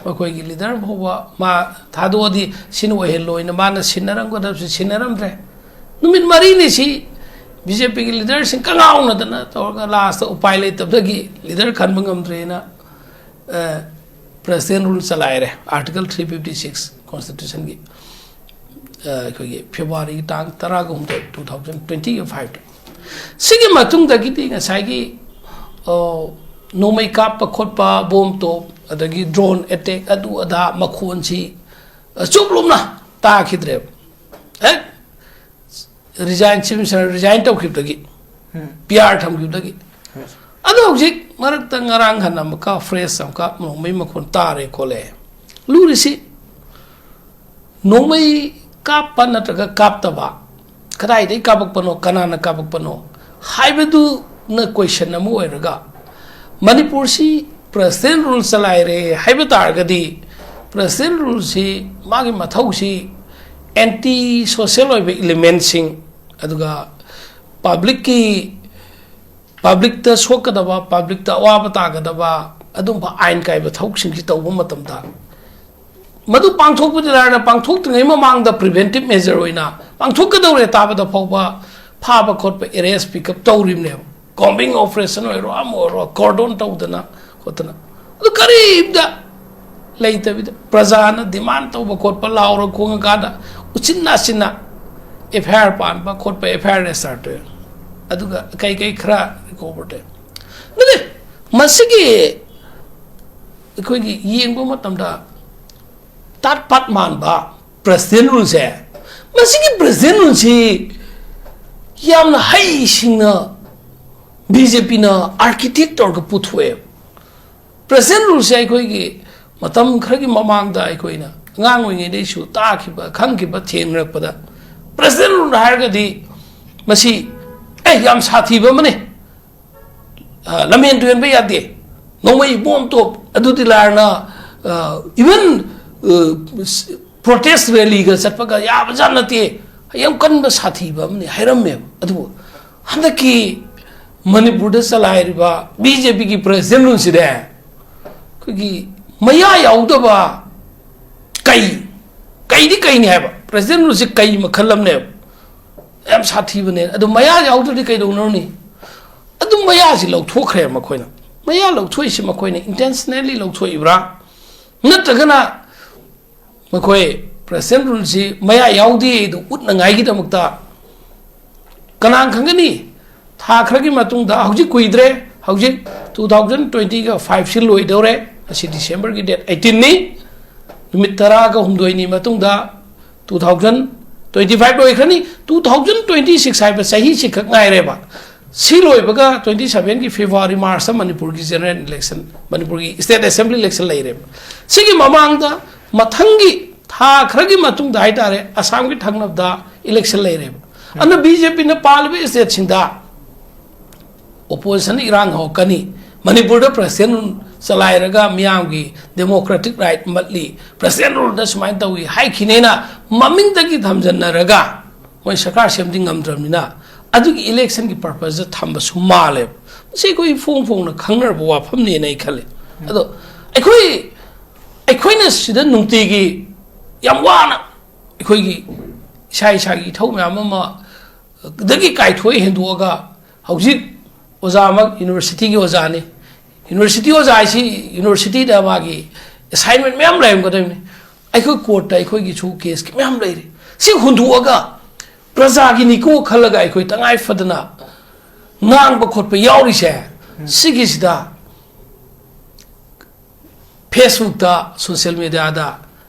ꯃꯈꯣꯏꯒꯤ ꯂꯤꯗꯔ ꯐꯥꯎꯕ ꯃꯥ ꯊꯥꯗꯣꯛꯑꯗꯤ ꯁꯤꯅ ꯑꯣꯏꯍꯜꯂꯣꯏꯅ ꯃꯥꯅ ꯁꯤꯟꯅꯔꯝꯒꯗꯕꯁꯤ ꯁꯤꯟꯅꯔꯝꯗ꯭ꯔꯦ꯫ ꯅꯨꯃꯤꯠ ꯃꯔꯤꯅꯤ ꯁꯤ ꯕꯤ ꯖꯦ ꯄꯤꯒꯤ ꯂꯤꯗꯔꯁꯤꯡ ꯀꯉꯥꯎꯅꯗꯅ ꯇꯧꯔꯒ ꯂꯥꯁꯇ ꯎꯄꯥꯏ ꯂꯩꯇꯕꯗꯒꯤ ꯂꯤꯗꯔ ꯈꯟꯕ ꯉꯝꯗ꯭ꯔꯦꯅ ꯄ꯭ꯔꯦꯁꯤꯗꯦꯟ ꯔꯨꯜ ꯆꯂꯥꯏꯔꯦ, ꯑꯥꯔꯇꯤꯀꯜ ꯊ꯭ꯔꯤ ꯐꯤꯐꯇꯤ ꯁꯤꯛꯁ ꯀꯣꯟꯁꯇꯤꯇ꯭ꯌꯨꯁꯟꯒꯤ꯫ ꯑꯩꯈꯣꯏꯒꯤ ꯐꯦꯕ꯭ꯔꯨꯋꯥꯔꯤꯒꯤ ꯇꯥꯡ ꯇꯔꯥꯒ ꯍꯨꯝꯗꯣꯏ, ꯇꯨ ꯊꯥꯎꯖꯟ ꯇ꯭ꯋꯦꯟꯇꯤꯒꯤ ꯐꯥꯏꯚꯇ꯫ ꯁꯤꯒꯤ ꯃꯇꯨꯡꯗꯒꯤꯗꯤ ꯉꯁꯥꯏꯒꯤ ꯅꯣꯡꯃꯩ ꯀꯥꯞꯄ ꯈꯣꯠꯄ, ꯕꯣꯝ ꯇꯣꯞ, ꯑꯗꯒꯤ ꯗ꯭ꯔꯣꯟ ꯑꯦꯇꯦꯛ, ꯑꯗꯨ ꯑꯗꯥ ꯃꯈꯣꯟꯁꯤ ꯆꯨꯞꯂꯨꯝꯅ ꯇꯥꯈꯤꯗ꯭ꯔꯦꯕ꯫ ꯍꯦꯛ ꯔꯤꯖꯥꯏꯟ, ꯆꯤꯐ ꯃꯤꯅꯤꯁꯇꯔ ꯔꯤꯖꯥꯏꯟ ꯇꯧꯈꯤꯕꯗꯒꯤ, ꯄꯤ ꯑꯥꯔ ꯊꯝꯈꯤꯕꯗꯒꯤ꯫ ꯑꯗꯣ ꯍꯧꯖꯤꯛ ꯃꯔꯛꯇ ꯉꯔꯥꯡ ꯍꯟꯅ ꯑꯃꯨꯛꯀ ꯐ꯭ꯔꯦꯁ ꯑꯃꯨꯛꯀ ꯅꯣꯡꯃꯩ ꯃꯈꯣꯟ ꯇꯥꯔꯦ ꯈꯣꯠꯂꯦ꯫ ꯂꯨꯔꯤꯁꯤ ꯅꯣꯡꯃꯩ ꯀꯥꯞꯄ ꯅꯠꯇ꯭ꯔꯒ ꯀꯥꯞꯇꯕ, ꯀꯗꯥꯏꯗꯒꯤ ꯀꯥꯞꯄꯛꯄꯅꯣ, ꯀꯅꯥꯅ ꯀꯥꯞꯄꯛꯄꯅꯣ ꯍꯥꯏꯕꯗꯨꯅ ꯀꯣꯏꯁꯟ ꯑꯃ ꯑꯣꯏꯔꯒ, ꯃꯅꯤꯄꯨꯔꯁꯤ ꯄ꯭ꯔꯦꯁꯤꯗꯦꯟ ꯔꯨꯜ ꯆꯂꯥꯏꯔꯦ ꯍꯥꯏꯕ ꯇꯥꯔꯒꯗꯤ, ꯄ꯭ꯔꯦꯁꯤꯗꯦꯟ ꯔꯨꯜꯁꯤ ꯃꯥꯒꯤ ꯃꯊꯧꯁꯤ ꯑꯦꯟꯇꯤ ꯁꯣꯁꯦꯜ ꯑꯣꯏꯕ ꯏꯂꯤꯃꯦꯟꯁꯤꯡ, ꯑꯗꯨꯒ ꯄꯕ꯭ꯂꯤꯛꯀꯤ, ꯄꯕ꯭ꯂꯤꯛꯇ ꯁꯣꯛꯀꯗꯕ, ꯄꯕ꯭ꯂꯤꯛꯇ ꯑꯋꯥꯕ ꯇꯥꯒꯗꯕ ꯑꯗꯨꯝꯕ ꯑꯥꯏꯟ ꯀꯥꯏꯕ ꯊꯕꯛꯁꯤꯡꯁꯤ ꯇꯧꯕ ꯃꯇꯝꯗ, ꯃꯗꯨ ꯄꯥꯡꯊꯣꯛꯄꯗꯤ ꯂꯥꯏꯔꯅ, ꯄꯥꯡꯊꯣꯛꯇ꯭ꯔꯤꯉꯩ ꯃꯃꯥꯡꯗ ꯄ꯭ꯔꯤꯚꯦꯟꯇꯤꯞ ꯃꯦꯖꯔ ꯑꯣꯏꯅ ꯄꯥꯡꯊꯣꯛꯀꯗꯧꯔꯦ ꯇꯥꯕꯗ ꯐꯥꯎꯕ ꯐꯥꯕ ꯈꯣꯠꯄ, ꯑꯦꯔꯦꯁ ꯄꯤꯛꯑꯞ ꯇꯧꯔꯤꯕꯅꯦꯕ꯫ ꯀꯣꯝꯕꯤꯡ ꯑꯣꯄꯔꯦꯁꯟ ꯑꯣꯏꯔꯣ, ꯑꯃ ꯑꯣꯏꯔꯣ, ꯀꯣꯔꯗꯣꯟ ꯇꯧꯗꯅ ꯈꯣꯠꯇꯅ, ꯑꯗꯨ ꯀꯔꯤꯝꯇ ꯂꯩꯇꯕꯤꯗ ꯄ꯭ꯔꯖꯥꯅ ꯗꯤꯃꯥꯟ ꯇꯧꯕ ꯈꯣꯠꯄ, ꯂꯥꯎꯔ ꯈꯣꯡꯉꯀꯥꯟꯗ ꯎꯆꯤꯟ ꯅꯥꯆꯤꯟꯅ ꯑꯦꯐ ꯑꯥꯏ ꯑꯥꯔ ꯄꯥꯟꯕ ꯈꯣꯠꯄ, ꯑꯦꯐ ꯑꯥꯏ ꯑꯥꯔ ꯔꯦꯖꯤꯁꯇꯔ ꯇꯧꯋꯦ꯫ ꯑꯗꯨꯒ ꯀꯩ ꯀꯩ ꯈꯔ ꯔꯤꯀꯣꯚꯔ ꯇꯧꯋꯦ꯫ ꯑꯗꯨꯗꯤ ꯃꯁꯤꯒꯤ ꯑꯩꯈꯣꯏꯒꯤ ꯌꯦꯡꯕ ꯃꯇꯝꯗ ꯇꯥꯠ ꯄꯥꯠ ꯃꯥꯟꯕ ꯄ꯭ꯔꯦꯁꯤꯗꯦꯟ ꯔꯨꯜꯁꯦ, ꯃꯁꯤꯒꯤ ꯄ꯭ꯔꯦꯁꯤꯗꯦꯟ ꯔꯨꯜꯁꯤ ꯌꯥꯝꯅ ꯍꯩꯁꯤꯡꯅ ꯕꯤ ꯖꯦ ꯄꯤꯅ ꯑꯥꯔꯀꯤꯇꯦꯛ ꯇꯧꯔꯒ ꯄꯨꯊꯣꯛꯑꯦ꯫ ꯄ꯭ꯔꯦꯁꯤꯗꯦꯟ ꯔꯨꯜꯁꯦ ꯑꯩꯈꯣꯏꯒꯤ ꯃꯇꯝ ꯈꯔꯒꯤ ꯃꯃꯥꯡꯗ ꯑꯩꯈꯣꯏꯅ ꯑꯉꯥꯡ ꯑꯣꯏꯔꯤꯉꯩꯗꯩꯁꯨ ꯇꯥꯈꯤꯕ, ꯈꯪꯈꯤꯕ, ꯊꯦꯡꯅꯔꯛꯄꯗ, ꯄ꯭ꯔꯦꯁꯤꯗꯦꯟ ꯔꯨꯜ ꯍꯥꯏꯔꯒꯗꯤ ꯃꯁꯤ, ꯑꯦ, ꯌꯥꯝ ꯁꯥꯊꯤꯕ ꯑꯃꯅꯤ, ꯑ, ꯂꯝꯍꯦꯟ ꯇꯨꯍꯦꯟꯕ ꯌꯥꯗꯦ, ꯅꯣꯡꯃꯩ ꯕꯣꯝ ꯇꯣꯞ, ꯑꯗꯨꯗꯤ ꯂꯥꯏꯔꯅ, ꯏꯚꯟ ꯄ꯭ꯔꯣꯇꯦꯁ ꯔꯦꯂꯤꯒ ꯆꯠꯄꯒ ꯌꯥꯕꯖꯥꯠ ꯅꯠꯇꯦ, ꯌꯥꯝ ꯀꯟꯕ ꯁꯥꯊꯤꯕ ꯑꯃꯅꯤ ꯍꯥꯏꯔꯝꯃꯦꯕ꯫ ꯑꯗꯨꯕꯨ ꯍꯟꯗꯛꯀꯤ ꯃꯅꯤꯄꯨꯔꯗ ꯆꯂꯥꯏꯔꯤꯕ ꯕꯤ ꯖꯦ ꯄꯤꯒꯤ ꯄ꯭ꯔꯦꯁꯤꯗꯦꯟ ꯔꯨꯜꯁꯤꯗꯤ ꯑꯩꯈꯣꯏꯒꯤ ꯃꯌꯥ ꯌꯥꯎꯗꯕ ꯀꯩ, ꯀꯩꯗꯤ ꯀꯩꯅꯤ ꯍꯥꯏꯕ? President ruleꯁꯤ ꯀꯩ ꯃꯈꯜ ꯑꯃꯅꯦꯕ? ꯌꯥꯝ ꯁꯥꯊꯤꯕꯅꯦ꯫ ꯑꯗꯨ ꯃꯌꯥ ꯌꯥꯎꯗ꯭ꯔꯗꯤ ꯀꯩꯗꯧꯅꯔꯨꯅꯤ? ꯑꯗꯨꯝ ꯃꯌꯥꯁꯤ ꯂꯧꯊꯣꯛꯈ꯭ꯔꯦ ꯃꯈꯣꯏꯅ꯫ ꯃꯌꯥ ꯂꯧꯊꯣꯛꯏꯁꯤ ꯃꯈꯣꯏꯅ intentionally ꯂꯧꯊꯣꯛꯏꯕ꯭ꯔꯥ? ꯅꯠꯇ꯭ꯔꯒꯅ ꯃꯈꯣꯏ President ruleꯁꯤ ꯃꯌꯥ ꯌꯥꯎꯗꯦ ꯑꯗꯨ ꯎꯠꯅꯉꯥꯏꯒꯤꯗꯃꯛꯇ? ꯀꯅꯥꯅ ꯈꯪꯒꯅꯤ? ꯊꯥ ꯈꯔꯒꯤ ꯃꯇꯨꯡꯗ, ꯍꯧꯖꯤꯛ ꯀꯨꯏꯗ꯭ꯔꯦ, ꯍꯧꯖꯤꯛ two thousand twenty-fiveꯁꯤ ꯂꯣꯏꯗꯧꯔꯦ꯫ ꯉꯁꯤ Decemberꯒꯤ date eighteenꯅꯤ꯫ ꯅꯨꯃꯤꯠ ꯇꯔꯥꯒ ꯍꯨꯝꯗꯣꯏꯅꯤ ꯃꯇꯨꯡꯗ two thousand twenty-five ꯂꯣꯏꯈ꯭ꯔꯅꯤ꯫ Two thousand twenty-six ꯍꯥꯏꯕ ꯆꯍꯤꯁꯤ ꯈꯛ ꯉꯥꯏꯔꯦꯕ꯫ ꯁꯤ ꯂꯣꯏꯕꯒ twenty-sevenꯒꯤ February, Marchꯇ ꯃꯅꯤꯄꯨꯔꯒꯤ general election, ꯃꯅꯤꯄꯨꯔꯒꯤ state assembly election ꯂꯩꯔꯦꯕ꯫ ꯁꯤꯒꯤ ꯃꯃꯥꯡꯗ ꯃꯊꯪꯒꯤ ꯊꯥ ꯈꯔꯒꯤ ꯃꯇꯨꯡꯗ ꯍꯥꯏꯇꯥꯔꯦ, ꯑꯁꯥꯝꯒꯤ ꯊꯪꯅꯕꯗ election ꯂꯩꯔꯦꯕ꯫ ꯑꯗꯨꯅ BJPꯅ ꯄꯥꯜꯂꯤꯕ stateꯁꯤꯡꯗ oppositionꯅ ꯏꯔꯥꯡ ꯍꯧꯔꯛꯀꯅꯤ, ꯃꯅꯤꯄꯨꯔꯗ President rule ꯆꯂꯥꯏꯔꯒ ꯃꯤꯌꯥꯝꯒꯤ democratic right ꯃꯠꯂꯤ, President ruleꯗ ꯁꯨꯃꯥꯏꯅ ꯇꯧꯏ ꯍꯥꯏꯈꯤꯅꯦꯅ ꯃꯃꯤꯡꯗꯒꯤ ꯊꯝꯖꯟꯅꯔꯒ ꯃꯣꯏ ꯁꯔꯀꯥꯔ ꯁꯦꯝꯗꯤ ꯉꯝꯗ꯭ꯔꯕꯅꯤꯅ, ꯑꯗꯨꯒꯤ electionꯒꯤ purposeꯇ ꯊꯝꯕꯁꯨ ꯃꯥꯜꯂꯦꯕ꯫ ꯃꯁꯤ ꯑꯩꯈꯣꯏ ꯐꯣꯡ ꯐꯣꯡꯅ ꯈꯪꯅꯔꯕ ꯋꯥꯐꯝꯅꯦꯅ ꯑꯩ ꯈꯜꯂꯤ꯫ ꯑꯗꯣ ꯑꯩꯈꯣꯏ, ꯑꯩꯈꯣꯏꯅ ꯁꯤꯗ ꯅꯨꯡꯇꯤꯒꯤ ꯌꯥꯝ ꯋꯥꯅ ꯑꯩꯈꯣꯏꯒꯤ ꯏꯁꯥ ꯏꯁꯥꯒꯤ ꯏꯊꯧ ꯃꯌꯥꯝ ꯑꯃ ꯗꯒꯤ ꯀꯥꯏꯊꯣꯛꯑ ꯍꯦꯟꯗꯣꯛꯑꯒ, ꯍꯧꯖꯤꯛ ꯑꯣꯖꯥꯃꯛ universityꯒꯤ ꯑꯣꯖꯥꯅꯤ꯫ University ꯑꯣꯖꯥ ꯍꯥꯏꯁꯤ universityꯗ ꯃꯥꯒꯤ assignment ꯃꯌꯥꯝ ꯂꯩꯔꯝꯒꯗꯕꯅꯤ꯫ ꯑꯩꯈꯣꯏ courtꯇ ꯑꯩꯈꯣꯏꯒꯤꯁꯨ caseꯀꯤ ꯃꯌꯥꯝ ꯂꯩꯔꯤ꯫ ꯁꯤ ꯍꯨꯟꯗꯣꯛꯑꯒ ꯄ꯭ꯔꯖꯥꯒꯤꯅꯤꯀꯣ ꯈꯜꯂꯒ ꯑꯩꯈꯣꯏ ꯇꯉꯥꯏ ꯐꯗꯅ ꯉꯥꯡꯕ ꯈꯣꯠꯄ ꯌꯥꯎꯔꯤꯁꯦ, ꯁꯤꯒꯤꯁꯤꯗ Facebookꯇ, social mediaꯗ,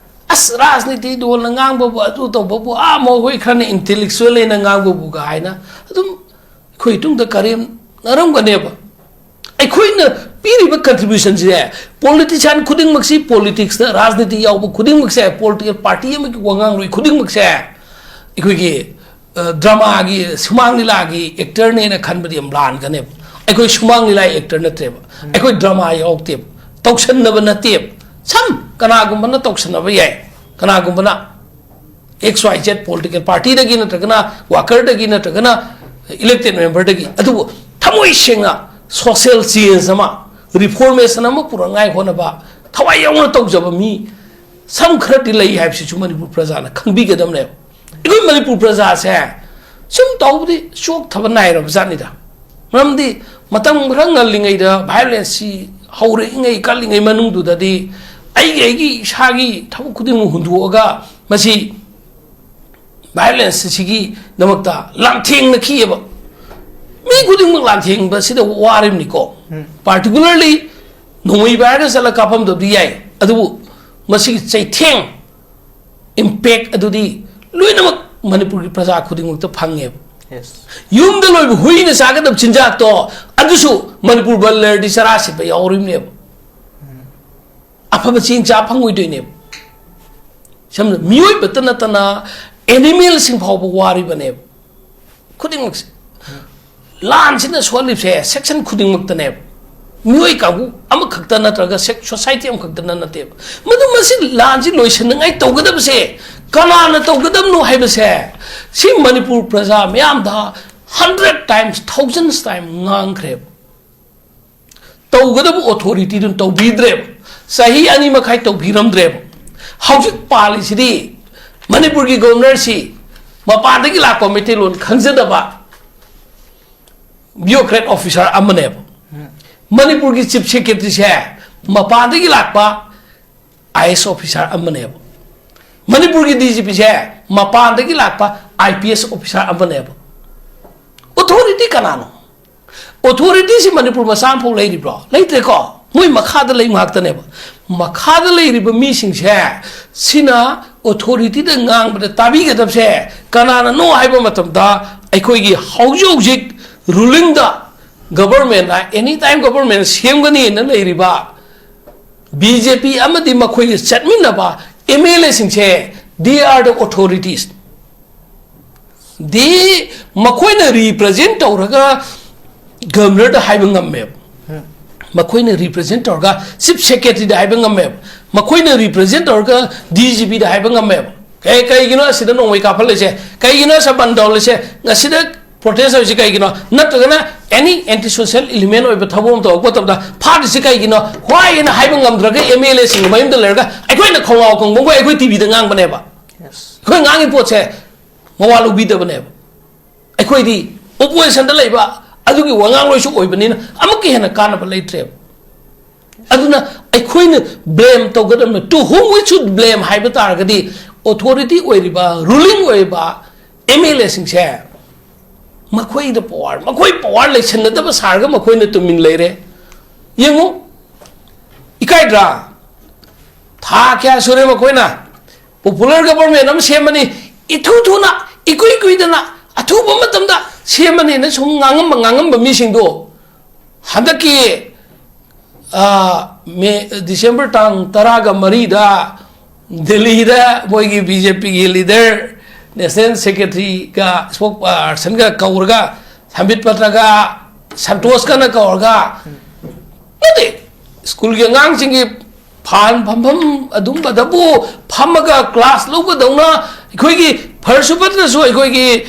ꯑꯁ, ꯔꯥꯖꯅꯤꯇꯤ ꯗꯣꯜꯅ ꯉꯥꯡꯕꯕꯨ, ꯑꯗꯨ ꯇꯧꯕꯕꯨ, ꯑꯥ, ꯃꯈꯣꯏ ꯈꯔꯅ intellectual ꯂꯩꯅ ꯉꯥꯡꯕꯕꯨꯒ ꯍꯥꯏꯅ ꯑꯗꯨꯝ ꯑꯩꯈꯣꯏ ꯇꯨꯡꯗ ꯀꯔꯦꯝꯅꯔꯝꯒꯅꯦꯕ꯫ ꯑꯩꯈꯣꯏꯅ ꯄꯤꯔꯤꯕ contributionꯁꯦ, politician ꯈꯨꯗꯤꯡꯃꯛꯁꯤ, politicsꯇ ꯔꯥꯖꯅꯤꯇꯤ ꯌꯥꯎꯕ ꯈꯨꯗꯤꯡꯃꯛꯁꯦ, political party ꯑꯃꯒꯤ ꯋꯥꯉꯥꯡꯂꯣꯏ ꯈꯨꯗꯤꯡꯃꯛꯁꯦ, ꯑꯩꯈꯣꯏꯒꯤ ꯑ, dramaꯒꯤ, ꯁꯨꯃꯥꯡ ꯂꯤꯂꯥꯒꯤ actorꯅꯦꯅ ꯈꯟꯕꯗꯤ ꯌꯥꯝ ꯂꯥꯟꯒꯅꯦꯕ꯫ ꯑꯩꯈꯣꯏ ꯁꯨꯃꯥꯡ ꯂꯤꯂꯥꯒꯤ actor ꯅꯠꯇ꯭ꯔꯦꯕ꯫ ꯑꯩꯈꯣꯏ drama ꯌꯥꯎꯗꯦꯕ꯫ ꯇꯧꯁꯟꯅꯕ ꯅꯠꯇꯦꯕ꯫ ꯁꯝ ꯀꯅꯥꯒꯨꯝꯕꯅ ꯇꯧꯁꯟꯅꯕ ꯌꯥꯏ, ꯀꯅꯥꯒꯨꯝꯕꯅ X Y Z political partyꯗꯒꯤ ꯅꯠꯇ꯭ꯔꯒꯅ workerꯗꯒꯤ ꯅꯠꯇ꯭ꯔꯒꯅ elected memberꯗꯒꯤ, ꯑꯗꯨꯕꯨ ꯊꯃꯣꯏ ꯁꯦꯡꯅ social change ꯑꯃ, reformation ꯑꯃ ꯄꯨꯔꯛꯅꯉꯥꯏ ꯍꯣꯠꯅꯕ ꯊꯋꯥꯏ ꯌꯥꯎꯅ ꯇꯧꯖꯕ ꯃꯤ ꯁꯝ ꯈꯔꯗꯤ ꯂꯩ ꯍꯥꯏꯕꯁꯤꯁꯨ ꯃꯅꯤꯄꯨꯔ ꯄ꯭ꯔꯖꯥꯅ ꯈꯪꯕꯤꯒꯗꯕꯅꯦꯕ꯫ ꯑꯩꯈꯣꯏ ꯃꯅꯤꯄꯨꯔ ꯄ꯭ꯔꯖꯥꯁꯦ ꯁꯨꯝ ꯇꯧꯕꯗꯤ ꯆꯣꯛꯊꯕ ꯅꯥꯏꯔꯕ ꯖꯥꯠꯅꯤꯗ꯫ ꯃꯔꯝꯗꯤ ꯃꯇꯝ ꯈꯔ ꯉꯜꯂꯤꯉꯩꯗ, ꯚꯥꯏꯑꯣꯂꯦꯟꯁꯁꯤ ꯍꯧꯔꯛꯏꯉꯩ, ꯀꯜꯂꯤꯉꯩ ꯃꯅꯨꯡꯗꯨꯗꯗꯤ ꯑꯩꯒꯤ, ꯑꯩꯒꯤ ꯏꯁꯥꯒꯤ ꯊꯕꯛ ꯈꯨꯗꯤꯡꯃꯛ ꯍꯨꯟꯗꯣꯛꯑꯒ ꯃꯁꯤ ꯚꯥꯏꯑꯣꯂꯦꯟꯁ ꯑꯁꯤꯒꯤꯗꯃꯛꯇ ꯂꯥꯟꯊꯦꯡꯅꯈꯤꯑꯕ꯫ ꯃꯤ ꯈꯨꯗꯤꯡꯃꯛ ꯂꯥꯟꯊꯦꯡꯕꯁꯤꯗ ꯋꯥꯔꯤꯕꯅꯤꯀꯣ꯫ ꯎꯝ꯫ Particularly ꯅꯣꯡꯃꯩ ꯄꯥꯏꯔꯒ ꯆꯠꯂ ꯀꯥꯞꯐꯝꯗꯕꯗꯤ ꯌꯥꯏ, ꯑꯗꯨꯕꯨ ꯃꯁꯤꯒꯤ ꯆꯩꯊꯦꯡ, ꯏꯝꯄꯦꯛ ꯑꯗꯨꯗꯤ ꯂꯣꯏꯅꯃꯛ ꯃꯅꯤꯄꯨꯔꯒꯤ ꯄ꯭ꯔꯖꯥ ꯈꯨꯗꯤꯡꯃꯛꯇ ꯐꯪꯉꯦꯕ꯫ Yes. ꯌꯨꯝꯗ ꯂꯣꯏꯕ ꯍꯨꯏꯅ ꯆꯥꯒꯗꯕ ꯆꯤꯟꯖꯥꯛꯇꯣ, ꯑꯗꯨꯁꯨ ꯃꯅꯤꯄꯨꯔ ꯕꯟ ꯂꯩꯔꯗꯤ ꯆꯔꯥ ꯁꯤꯠꯄ ꯌꯥꯎꯔꯤꯕꯅꯦꯕ꯫ ꯑꯐꯕ ꯆꯦꯡ ꯆꯥ ꯐꯪꯉꯣꯏꯗꯣꯏꯅꯦꯕ꯫ ꯁꯝꯅ ꯃꯤꯑꯣꯏꯕꯇ ꯅꯠꯇꯅ ꯑꯦꯅꯤꯃꯦꯜꯁꯤꯡ ꯐꯥꯎꯕ ꯋꯥꯔꯤꯕꯅꯦꯕ꯫ ꯈꯨꯗꯤꯡꯃꯛꯁꯦ, ꯂꯥꯟꯁꯤꯅ ꯁꯣꯛꯍꯜꯂꯤꯕꯁꯦ ꯁꯦꯛꯁꯟ ꯈꯨꯗꯤꯡꯃꯛꯇꯅꯦꯕ꯫ ꯃꯤꯑꯣꯏ ꯀꯥꯡꯕꯨ ꯑꯃꯈꯛꯇ ꯅꯠꯇ꯭ꯔꯒ ꯁꯦꯛ-, ꯁꯣꯁꯥꯏꯇꯤ ꯑꯃꯈꯛꯇꯅ ꯅꯠꯇꯦꯕ꯫ ꯃꯗꯨ ꯃꯁꯤ ꯂꯥꯟꯁꯤ ꯂꯣꯏꯁꯤꯟꯅꯉꯥꯏ ꯇꯧꯒꯗꯕꯁꯦ ꯀꯅꯥꯅ ꯇꯧꯒꯗꯕꯅꯣ ꯍꯥꯏꯕꯁꯦ ꯁꯤ ꯃꯅꯤꯄꯨꯔ ꯄ꯭ꯔꯖꯥ ꯃꯤꯌꯥꯝꯗ hundred times, thousands time ꯉꯥꯡꯈ꯭ꯔꯦꯕ꯫ ꯇꯧꯒꯗꯕ ꯑꯣꯊꯣꯔꯤꯇꯤꯗꯨꯅ ꯇꯧꯕꯤꯗ꯭ꯔꯦꯕ꯫ ꯆꯍꯤ ꯑꯅꯤ ꯃꯈꯥꯏ ꯇꯧꯕꯤꯔꯝꯗ꯭ꯔꯦꯕ꯫ ꯍꯧꯖꯤꯛ ꯄꯥꯜꯂꯤꯁꯤꯗꯤ ꯃꯅꯤꯄꯨꯔꯒꯤ ꯒꯣꯕꯔꯅꯔꯁꯤ ꯃꯄꯥꯟꯗꯒꯤ ꯂꯥꯛꯄ ꯃꯩꯇꯩꯂꯣꯟ ꯈꯪꯖꯗꯕ ꯕ꯭ꯌꯨꯔꯣꯀ꯭ꯔꯦꯠ ꯑꯣꯐꯤꯁꯥꯔ ꯑꯃꯅꯦꯕ꯫ ꯃꯅꯤꯄꯨꯔꯒꯤ ꯆꯤꯐ ꯁꯦꯀ꯭ꯔꯦꯇꯔꯤꯁꯦ ꯃꯄꯥꯟꯗꯒꯤ ꯂꯥꯛꯄ ꯑꯥꯏ ꯑꯦꯁ ꯑꯣꯐꯤꯁꯥꯔ ꯑꯃꯅꯦꯕ꯫ ꯃꯅꯤꯄꯨꯔꯒꯤ ꯗꯤ ꯖꯤ ꯄꯤꯁꯦ ꯃꯄꯥꯟꯗꯒꯤ ꯂꯥꯛꯄ ꯑꯥꯏ ꯄꯤ ꯑꯦꯁ ꯑꯣꯐꯤꯁꯥꯔ ꯑꯃꯅꯦꯕ꯫ ꯑꯣꯊꯣꯔꯤꯇꯤ ꯀꯅꯥꯅꯣ? ꯑꯣꯊꯣꯔꯤꯇꯤꯁꯤ ꯃꯅꯤꯄꯨꯔ ꯃꯆꯥ ꯑꯃꯐꯥꯎ ꯂꯩꯔꯤꯕ꯭ꯔꯣ? ꯂꯩꯇ꯭ꯔꯦꯀꯣ꯫ ꯃꯣꯏ ꯃꯈꯥꯗ ꯂꯩ ꯉꯥꯛꯇꯅꯦꯕ꯫ ꯃꯈꯥꯗ ꯂꯩꯔꯤꯕ ꯃꯤꯁꯤꯡꯁꯦ ꯁꯤꯅ ꯑꯣꯊꯣꯔꯤꯇꯤꯗ ꯉꯥꯡꯕꯗ ꯇꯥꯕꯤꯒꯗꯕꯁꯦ ꯀꯅꯥꯅꯅꯣ ꯍꯥꯏꯕ ꯃꯇꯝꯗ ꯑꯩꯈꯣꯏꯒꯤ ꯍꯧꯖꯤꯛ ꯍꯧꯖꯤꯛ ꯔꯨꯂꯤꯡꯗ ꯒꯕꯔꯃꯦꯟꯅ ꯑꯦꯅꯤ ꯇꯥꯏꯝ ꯒꯕꯔꯃꯦꯟ ꯁꯦꯝꯒꯅꯤꯅ ꯂꯩꯔꯤꯕ ꯕꯤ ꯖꯦ ꯄꯤ ꯑꯃꯗꯤ ꯃꯈꯣꯏꯒ ꯆꯠꯃꯤꯟꯅꯕ ꯑꯦꯝ ꯑꯦꯜ ꯑꯦꯁꯤꯡꯁꯦ, they are the authorities꯫ ꯗꯤ ꯃꯈꯣꯏꯅ ꯔꯤꯄ꯭ꯔꯖꯦꯟ ꯇꯧꯔꯒ ꯒꯕꯔꯅꯔꯗ ꯍꯥꯏꯕ ꯉꯝꯃꯦꯕ꯫ ꯃꯈꯣꯏꯅ ꯔꯤꯄ꯭ꯔꯖꯦꯟ ꯇꯧꯔꯒ ꯆꯤꯐ ꯁꯦꯀ꯭ꯔꯦꯇꯔꯤꯗ ꯍꯥꯏꯕ ꯉꯝꯃꯦꯕ꯫ ꯃꯈꯣꯏꯅ ꯔꯤꯄ꯭ꯔꯖꯦꯟ ꯇꯧꯔꯒ ꯗꯤ ꯖꯤ ꯄꯤꯗ ꯍꯥꯏꯕ ꯉꯝꯃꯦꯕ꯫ ꯀꯩ-, ꯀꯩꯒꯤꯅꯣ ꯑꯁꯤꯗ ꯅꯣꯡꯃꯩ ꯀꯥꯞꯍꯜꯂꯤꯁꯦ? ꯀꯩꯒꯤꯅꯣ ꯑꯁꯤꯗ ꯕꯟ ꯇꯧꯍꯜꯂꯤꯁꯦ? ꯑꯁꯤꯗ ꯄ꯭ꯔꯣꯇꯦꯁ ꯇꯧꯔꯤꯁꯦ ꯀꯩꯒꯤꯅꯣ? ꯅꯠꯇ꯭ꯔꯒꯅ ꯑꯦꯅꯤ ꯑꯦꯟꯇꯤ ꯁꯣꯁꯤꯌꯦꯜ ꯏꯂꯤꯃꯦꯟ ꯑꯣꯏꯕ ꯊꯕꯛ ꯑꯃ ꯇꯧꯔꯛꯄ ꯃꯇꯝꯗ ꯐꯥꯔꯤꯁꯤ ꯀꯩꯒꯤꯅꯣ? ꯍ꯭ꯋꯥꯏ ꯍꯥꯏꯅ ꯍꯥꯏꯕ ꯉꯝꯗ꯭ꯔꯒ ꯑꯦꯝ ꯑꯦꯜ ꯑꯦꯁꯤꯡ ꯃꯌꯨꯝꯗ ꯂꯩꯔꯒ ꯑꯩꯈꯣꯏꯅ ꯈꯣꯡꯒꯥꯎ ꯈꯣꯡꯕꯈꯣꯏ ꯑꯩꯈꯣꯏ ꯇꯤꯚꯤꯗ ꯉꯥꯡꯕꯅꯦꯕ꯫ ꯑꯩꯈꯣꯏ ꯉꯥꯡꯉꯤ ꯄꯣꯠꯁꯦ ꯃꯋꯥ ꯂꯧꯕꯤꯗꯕꯅꯦꯕ꯫ ꯑꯩꯈꯣꯏꯗꯤ ꯑꯣꯄꯣꯖꯤꯁꯟꯗ ꯂꯩꯕ ꯑꯗꯨꯒꯤ ꯋꯥꯉꯥꯡꯂꯣꯏꯁꯨ ꯑꯣꯏꯕꯅꯤꯅ ꯑꯃꯨꯛꯀ ꯍꯦꯟꯅ ꯀꯥꯟꯅꯕ ꯂꯩꯇ꯭ꯔꯦꯕ꯫ ꯑꯗꯨꯅ ꯑꯩꯈꯣꯏꯅ ꯕ꯭ꯂꯦꯝ ꯇꯧꯒꯗꯕꯅꯤ꯫ To whom we should blame ꯍꯥꯏꯕ ꯇꯥꯔꯒꯗꯤ, ꯑꯣꯊꯣꯔꯤꯇꯤ ꯑꯣꯏꯔꯤꯕ, ꯔꯨꯂꯤꯡ ꯑꯣꯏꯔꯤꯕ ꯑꯦꯝ ꯑꯦꯜ ꯑꯦꯁꯤꯡꯁꯦ, ꯃꯈꯣꯏꯗ ꯄꯋꯥꯔ, ꯃꯈꯣꯏ ꯄꯋꯥꯔ ꯂꯩꯁꯟꯅꯗꯕ ꯁꯥꯔꯒ ꯃꯈꯣꯏꯅ ꯇꯨꯃꯤꯟ ꯂꯩꯔꯦ꯫ ꯌꯦꯡꯉꯨ, ꯏꯀꯥꯏꯗ꯭ꯔꯥ? ꯊꯥ ꯀꯌꯥ ꯁꯨꯔꯦ ꯃꯈꯣꯏꯅ ꯄꯣꯄꯨꯂꯔ ꯒꯕꯔꯃꯦꯟ ꯑꯃ ꯁꯦꯝꯃꯅꯤ, ꯏꯊꯨ ꯊꯨꯅ, ꯏꯀꯨꯏ ꯀꯨꯏꯗꯅ, ꯑꯊꯨꯕ ꯃꯇꯝꯗ ꯁꯦꯝꯃꯅꯤꯅ ꯁꯨꯝ ꯉꯥꯡꯉꯝꯕ, ꯉꯥꯡꯉꯝꯕ ꯃꯤꯁꯤꯡꯗꯣ ꯍꯟꯗꯛꯀꯤ, ꯑ, ꯃꯦ, ꯗꯤꯁꯦꯝꯕꯔ ꯇꯥꯡ ꯇꯔꯥꯒ ꯃꯔꯤꯗ ꯗꯦꯜꯂꯤꯗ ꯃꯣꯏꯒꯤ ꯕꯤ ꯖꯦ ꯄꯤꯒꯤ ꯂꯤꯗꯔ, ꯅꯦꯁꯅꯦꯜ ꯁꯦꯀ꯭ꯔꯦꯇꯔꯤꯒ, ꯁ꯭ꯄꯣꯛꯁ ꯄꯔꯁꯟꯒ ꯀꯧꯔꯒ, ꯁꯝꯕꯤꯠ ꯄꯇ꯭ꯔꯒ, ꯁꯟꯇꯣꯁꯀꯅ ꯀꯧꯔꯒ, ꯅꯠꯇꯦ, ꯁ꯭ꯀꯨꯜꯒꯤ ꯑꯉꯥꯡꯁꯤꯡꯒꯤ ꯐꯥꯟ ꯐꯝꯐꯝ ꯑꯗꯨꯝꯕꯗꯕꯨ ꯐꯝꯃꯒ ꯀ꯭ꯂꯥꯁ ꯂꯧꯕꯗꯧꯅ ꯑꯩꯈꯣꯏꯒꯤ ꯐꯔꯁꯨ ꯐꯠꯇ꯭ꯔꯁꯨ ꯑꯩꯈꯣꯏꯒꯤ